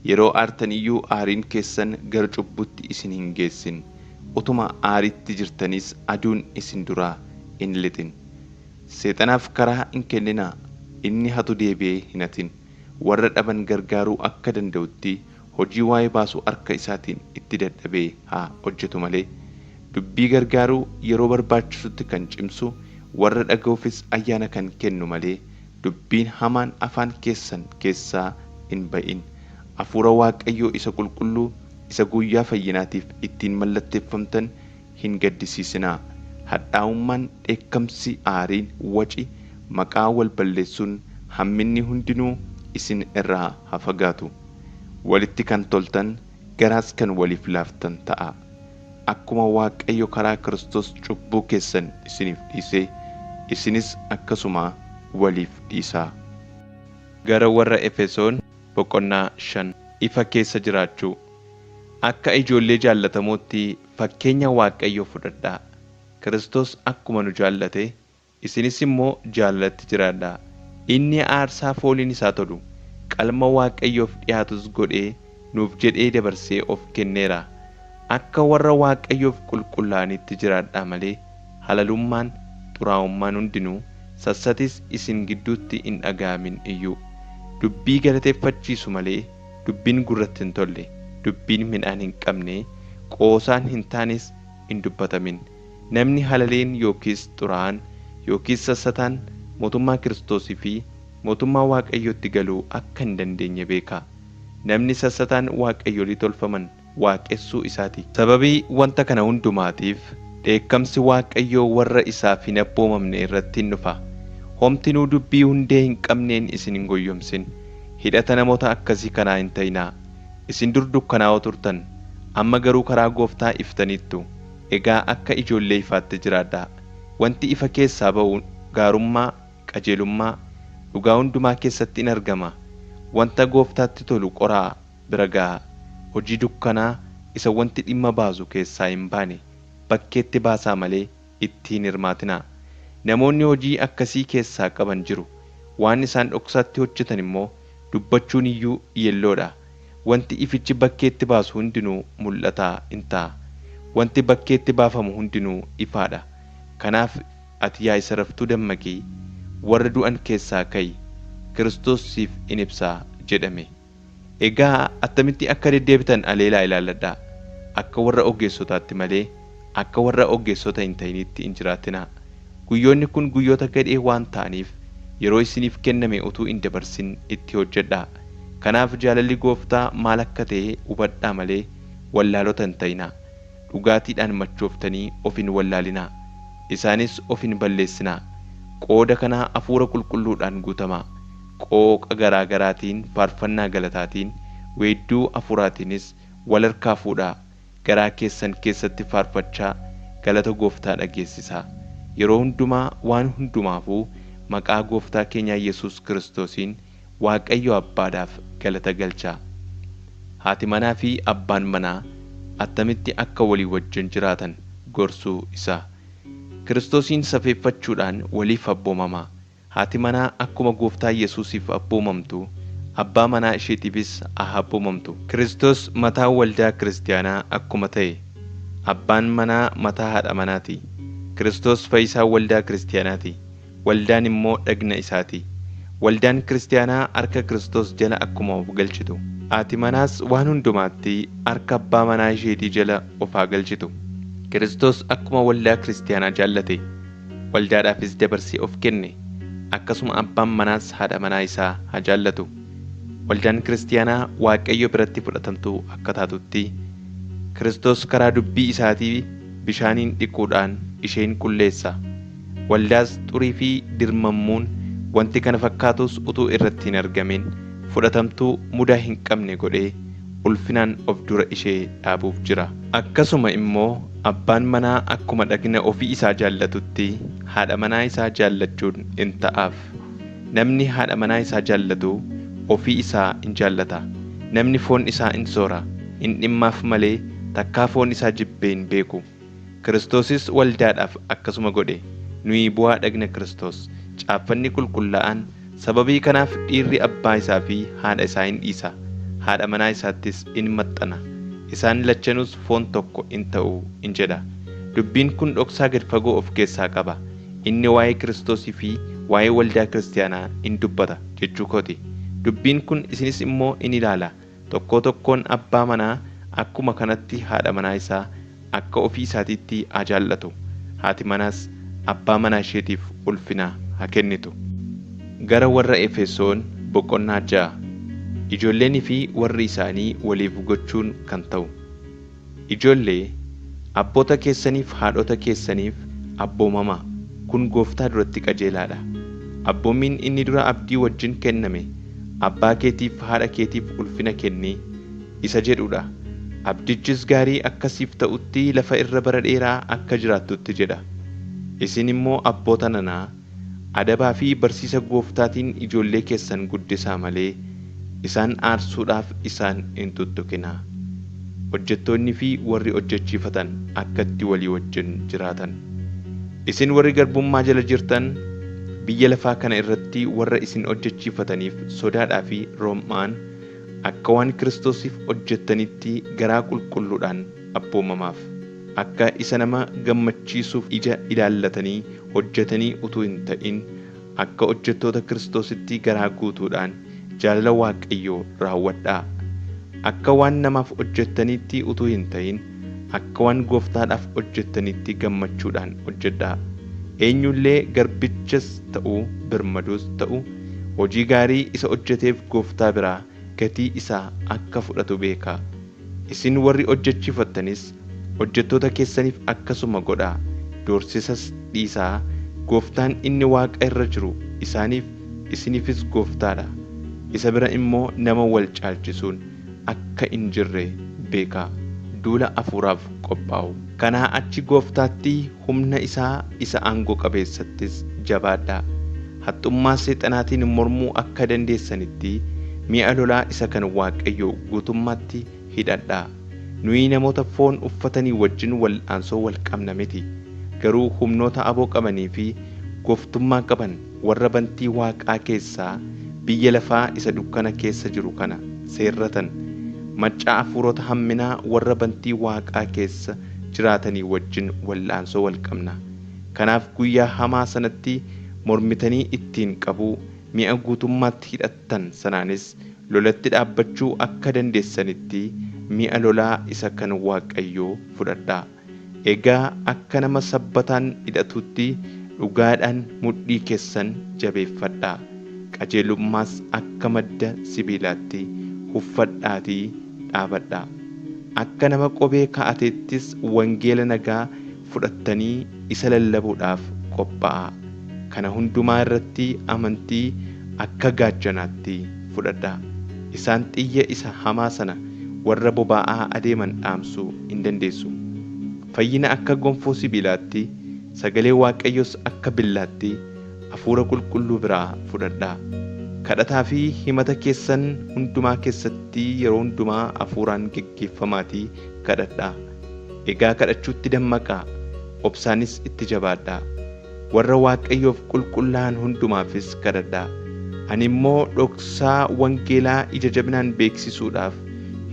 Yeroo aartan iyyuu aariin keessan gara cubbuutti isin hin geessin, utuma aariitti jirtaniis aduun isin duraa hin lixin. Seexanaaf karaa hin kenninaa, inni hatu deebi'ee hin hatin, warra dhaban gargaaruu akka danda'utti hojii waa'ee baasu harka isaatiin itti dadhabee haa hojjetu malee. Dubbii gargaaru yeroo barbaachisutti kan cimsu, warra dhaga'uufis ayyaana kan kennu malee, dubbiin hamaan afaan keessan keessaa hin ba'in. Hafuura Waaqayyoo isa qulqulluu, isa guyyaa fayyinaatiif ittiin mallatteeffamtan hin gaddisiisinaa. Hadhaa'ummaan, dheekkamsi, aariin, waci, maqaa wal balleessuun, hamminni hundinuu isin irraa haa fagaatu. Walitti kan toltan, garaas kan waliif laaftan ta'aa. Akkuma Waaqayyo karaa Kiristoos cubbuu keessan isiniif dhiise, isinis akkasuma waliif dhiisaa. Gara Warra Efesoon boqonnaa 5. Ifa keessa jiraachuu. Akka ijoollee jaallatamootti fakkeenya Waaqayyoo fudhadhaa. Kiristoos akkuma nu jaallate, isinis immoo jaalalatti jiraadhaa. Inni aarsaa fooliin isaa tolu, qalma Waaqayyoof dhihaatus godhee nuuf jedhee dabarsee of kenneera. Akka warra Waaqayyoof qulqullaa'aniitti jiraadhaa malee, halalummaan, xuraa'ummaan hundinuu, sassatis isin gidduutti hin dhaga'amin iyyuu. Dubbii galateeffachiisu malee, dubbiin gurratti hin tolle, dubbiin midhaan hin qabne, qoosaan hin taanes hin dubbatamin. Namni halaleen yookiis xuraa'aan yookiis sassataan mootummaa Kiristoosii fi mootummaa Waaqayyootti galuu akka hin dandeenye beekaa. Namni sassataan waaqayyolii tolfaman waaqessuu isaa ti. Sababii wanta kana hundumaatiif dheekkamsi Waaqayyoo warra isaaf hin abboomamne irratti in dhufa. Homtinuu dubbii hundee hin qabneen isin hin goyyomsin. Hidhata namoota akkasii kanaa hin ta'inaa. Isin dur dukkanaa'oo turtan, amma garuu karaa Gooftaa iftaniittu. Egaa akka ijoollee ifaatti jiraadhaa. Wanti ifa keessaa ba'u gaarummaa, qajeelummaa, dhugaa hundumaa keessatti in argama. Wanta Gooftaatti tolu qoraa, bira ga'aa. Hojii dukkanaa isa wanti dhimma baasu keessaa hin baane bakkeetti baasaa malee itti hin hirmaatinaa. Namoonni hojii akkasii keessaa qaban jiru. Waan isaan dhoksaatti hojjetan immoo dubbachuun iyyuu yelloodha. Wanti ifichi bakkeetti baasu hundinuu mul'ataa in ta'a. Wanti bakkeetti baafamu hundinuu ifaadha. Kanaaf ati yaa isa raftuu dammaqii, warra du'an keessaa ka'i, Kiristoos siif in ibsaa jedhame. Egaa attamitti akka deddeebitan aleelaa ilaalladhaa. Akka warra ogeessotaatti malee akka warra ogeessota hin ta'initti hin jiraatinaa. Guyyoonni kun guyyoota gadhee waan ta'aniif yeroo isiniif kenname utuu hin dabarsin itti hojjedhaa. Kanaaf jaalalli gooftaa maal akka ta'e hubadhaa malee wallaalota hin ta'inaa. Dhugaatiidhaan machooftanii of hin wallaalinaa. Isaanis of hin balleessinaa. Qooda kanaa hafuura qulqulluudhaan guutamaa. Qooqa garaa garaatiin faarfannaa galataatiin weedduu hafuuraatiinis wal harkaa fuudhaa. Garaa keessan keessatti faarfachaa galata gooftaa dhageessisaa. Yeroo hundumaa waan hundumaafuu maqaa gooftaa keenyaa Yesuus Kiristoosiin Waaqayyo Abbaadhaaf galata galchaa. Haati manaa fi abbaan manaa attamitti akka walii wajjin jiraatan gorsuu isaa. Kiristoosiin safeeffachuudhaan waliif abboomamaa. Haati manaa akkuma gooftaa Yesuusiif abboomamtu, abbaa manaa isheetiifis haa abboomamtu. Kiristoos mataa waldaa kiristiyaanaa akkuma ta'e, abbaan manaa mataa haadha manaati. Kiristoos fayyisaa waldaa kiristiyaanaati. Waldaan immoo dhagna isaati. Waldaan kiristiyaanaa harka Kiristoos jala akkuma of galchitu. Haati manaas waan hundumaatti harka abbaa manaa isheetii jala of haa galchitu. Kiristoos akkuma waldaa kiristiyaanaa jaallate, waldaadhaafis dabarsee of kenne, akkasuma abbaan manaas haadha manaa isaa haa jaallatu. Waldaan kiristiyaanaa Waaqayyo biratti fudhatamtuu akka taatutti, Kiristoos karaa dubbii isaatii bishaaniin dhiquudhaan isheen qulleessa. Waldaas xurii fi dirmammuun wanti kana fakkaatus utuu irratti hin argamin fudhatamtuu mudaa hin qabne godhee ulfinaan of dura ishee dhaabuuf jira. Akkasuma immoo abbaan manaa akkuma dhagna ofii isaa jaallatutti haadha manaa isaa jaallachuun in ta'aaf. Namni haadha manaa isaa jaallatu ofii isaa in jaallata. Namni foon isaa in soora, in dhimmaaf malee takkaa foon isaa jibbee hin beeku. Kiristoosis waldaadhaaf akkasuma godhe. Nuyi bu'aa dhagna Kiristoos. Caaffanni qulqullaa'aan sababii kanaaf dhiirri abbaa isaa fi haadha isaa in dhiisa, haadha manaa isaattis in maxxana. Isaan lachanuus foon tokko in ta'u in jedha. Dubbiin kun dhoksaa gad fagoo of keessaa qaba. Inni waa'ee Kiristoosii fi waa'ee waldaa kiristiyaanaa in dubbata jechuu kooti. Dubbiin kun isinis immoo in ilaala. Tokkoo tokkoon abbaa manaa akkuma kanatti haadha manaa isaa akka ofii isaatiitti haa jaallatu. Haati manaas abbaa manaa isheetiif ulfina haa kennitu. Gara warra Efesoon boqonnaa 6. Ijoolleenii fi warri isaanii waliif gochuun kan ta'u. Ijoollee, abboota keessaniif haadhota keessaniif abboomamaa. Kun gooftaa duratti qajeelaadha. Abboommiin inni dura abdii wajjin kenname, abbaa keetiif haadha keetiif ulfina kenni isa jedhudha. Abdichis gaarii akka siif ta'utti lafa irra bara dheeraa akka jiraattutti jedha. Isin immoo abboota nanaa, adabaa fi barsiisa gooftaatiin ijoollee keessan guddisaa malee isaan aarsuudhaaf isaan hin tuttuqinaa. Hojjettoonni fi warri hojjechiifatan akka itti walii wajjin jiraatan. Isin warri garbummaa jala jirtan biyya lafaa kana irratti warra isin hojjechiifataniif sodaadhaa fi rom'aan akka waan Kiristoosiif hojjettanitti garaa qulqulluudhaan abboomamaaf. Akka isa nama gammachiisuuf ija ilaallatanii hojjetanii utuu hin ta'in akka hojjettoota Kiristoositti garaa guutuudhaan jaalala Waaqayyoo raawwadhaa. Akka waan namaaf hojjettaniitti utuu hin ta'in akka waan gooftaadhaaf hojjettaniitti gammachuudhaan hojjedhaa. Eenyullee garbichas ta'u birmaduus ta'u hojii gaarii isa hojjeteef gooftaa biraa gatii isaa akka fudhatu beekaa. Isin warri hojjechiifattanis hojjettoota keessaniif akkasuma godhaa. Doorsisas dhiisaa gooftaan inni waaqa irra jiru isaaniif isiniifis gooftaadha. Isa bira immoo nama wal caalchisuun akka hin jirre beekaa. Duula hafuuraaf qophaa'u. Kanaa achi gooftaatti humna isaa isa aangoo qabeessattis jabaadhaa. Haxxummaa seexanaatiin mormuu akka dandeessanitti mi'a lolaa isa kan Waaqayyoo guutummaatti hidhadhaa. Nuyi namoota foon uffatanii wajjin wal'aansoo wal qabna miti. Garuu humnoota aboo qabanii fi gooftummaa qaban warra bantii waaqaa keessaa biyya lafaa isa dukkana keessa jiru kana seerratan maccaa hafuurota hamminaa warra bantii waaqaa keessa jiraatanii wajjin wal'aansoo wal qabna. Kanaaf guyyaa hamaa sanatti mormitanii ittiin qabuu mi'a guutummaatti hidhattan sanaanis lolatti dhaabbachuu akka dandeessanitti mi'a lolaa isa kan Waaqayyoo fudhadhaa. Egaa akka nama sabbataan hidhatutti dhugaadhaan mudhii keessan jabeeffadhaa. Qajeelummaas akka madda sibiilaatti uffadhaatii dhaabadhaa. Akka nama qobee kaa'ateettis wangeela nagaa fudhattanii isa lallabuudhaaf qophaa'aa. Kana hundumaa irratti amantii akka gaachanaatti fudhadhaa. Isaan xiyya isa hamaa sana warra boba'aa adeeman dhaamsuu hin dandeessu. Fayyina akka gonfoo sibiilaatti, sagalee Waaqayyoos akka billaatti hafuura qulqulluu biraa fudhadhaa. Kadhataa fi himata keessan hundumaa keessatti yeroo hundumaa hafuuraan geggeeffamaatii kadhadhaa. Egaa kadhachuutti dammaqaa, obsaanis itti jabaadhaa. Warra Waaqayyoof qulqullaa'an hundumaafis kadhadhaa. Ani immoo dhoksaa wangeelaa ija jabinaan beeksisuudhaaf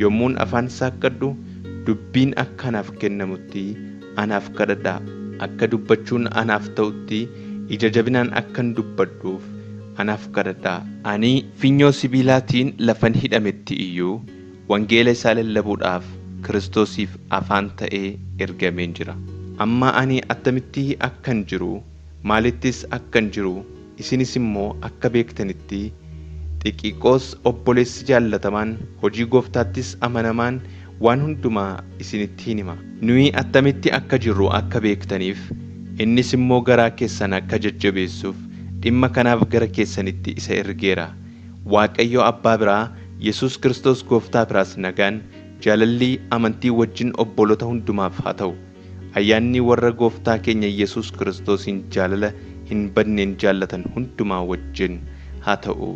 yommuun afaan saaqqadhu dubbiin akka anaaf kennamutti anaaf kadhadhaa. Akka dubbachuun anaaf ta'utti ija jabinaan akkan dubbadhuuf anaaf kadhadhaa. Ani funyoo sibiilaatiin lafan hidhametti iyyuu wangeela isaa lallabuudhaaf Kiristoosiif afaan ta'ee ergameen jira. Amma ani attamitti akkan jiru, maalittis akkan jiru, isinis immoo akka beektanitti Xiqiqoos obboleessi jaallatamaan hojii gooftaattis amanamaan waan hundumaa isinitti hin hima. Nuyi attamitti akka jirru akka beektaniif, innis immoo garaa keessan akka jajjabeessuuf dhimma kanaaf gara keessanitti isa ergeera. Waaqayyo Abbaa biraa, Yesuus Kiristoos Gooftaa biraas nagaan, jaalalli amantii wajjin obboloota hundumaaf haa ta'u. Ayyaanni warra Gooftaa keenya Yesuus Kiristoosiin jaalala hin badneen jaallatan hundumaa wajjin haa ta'u.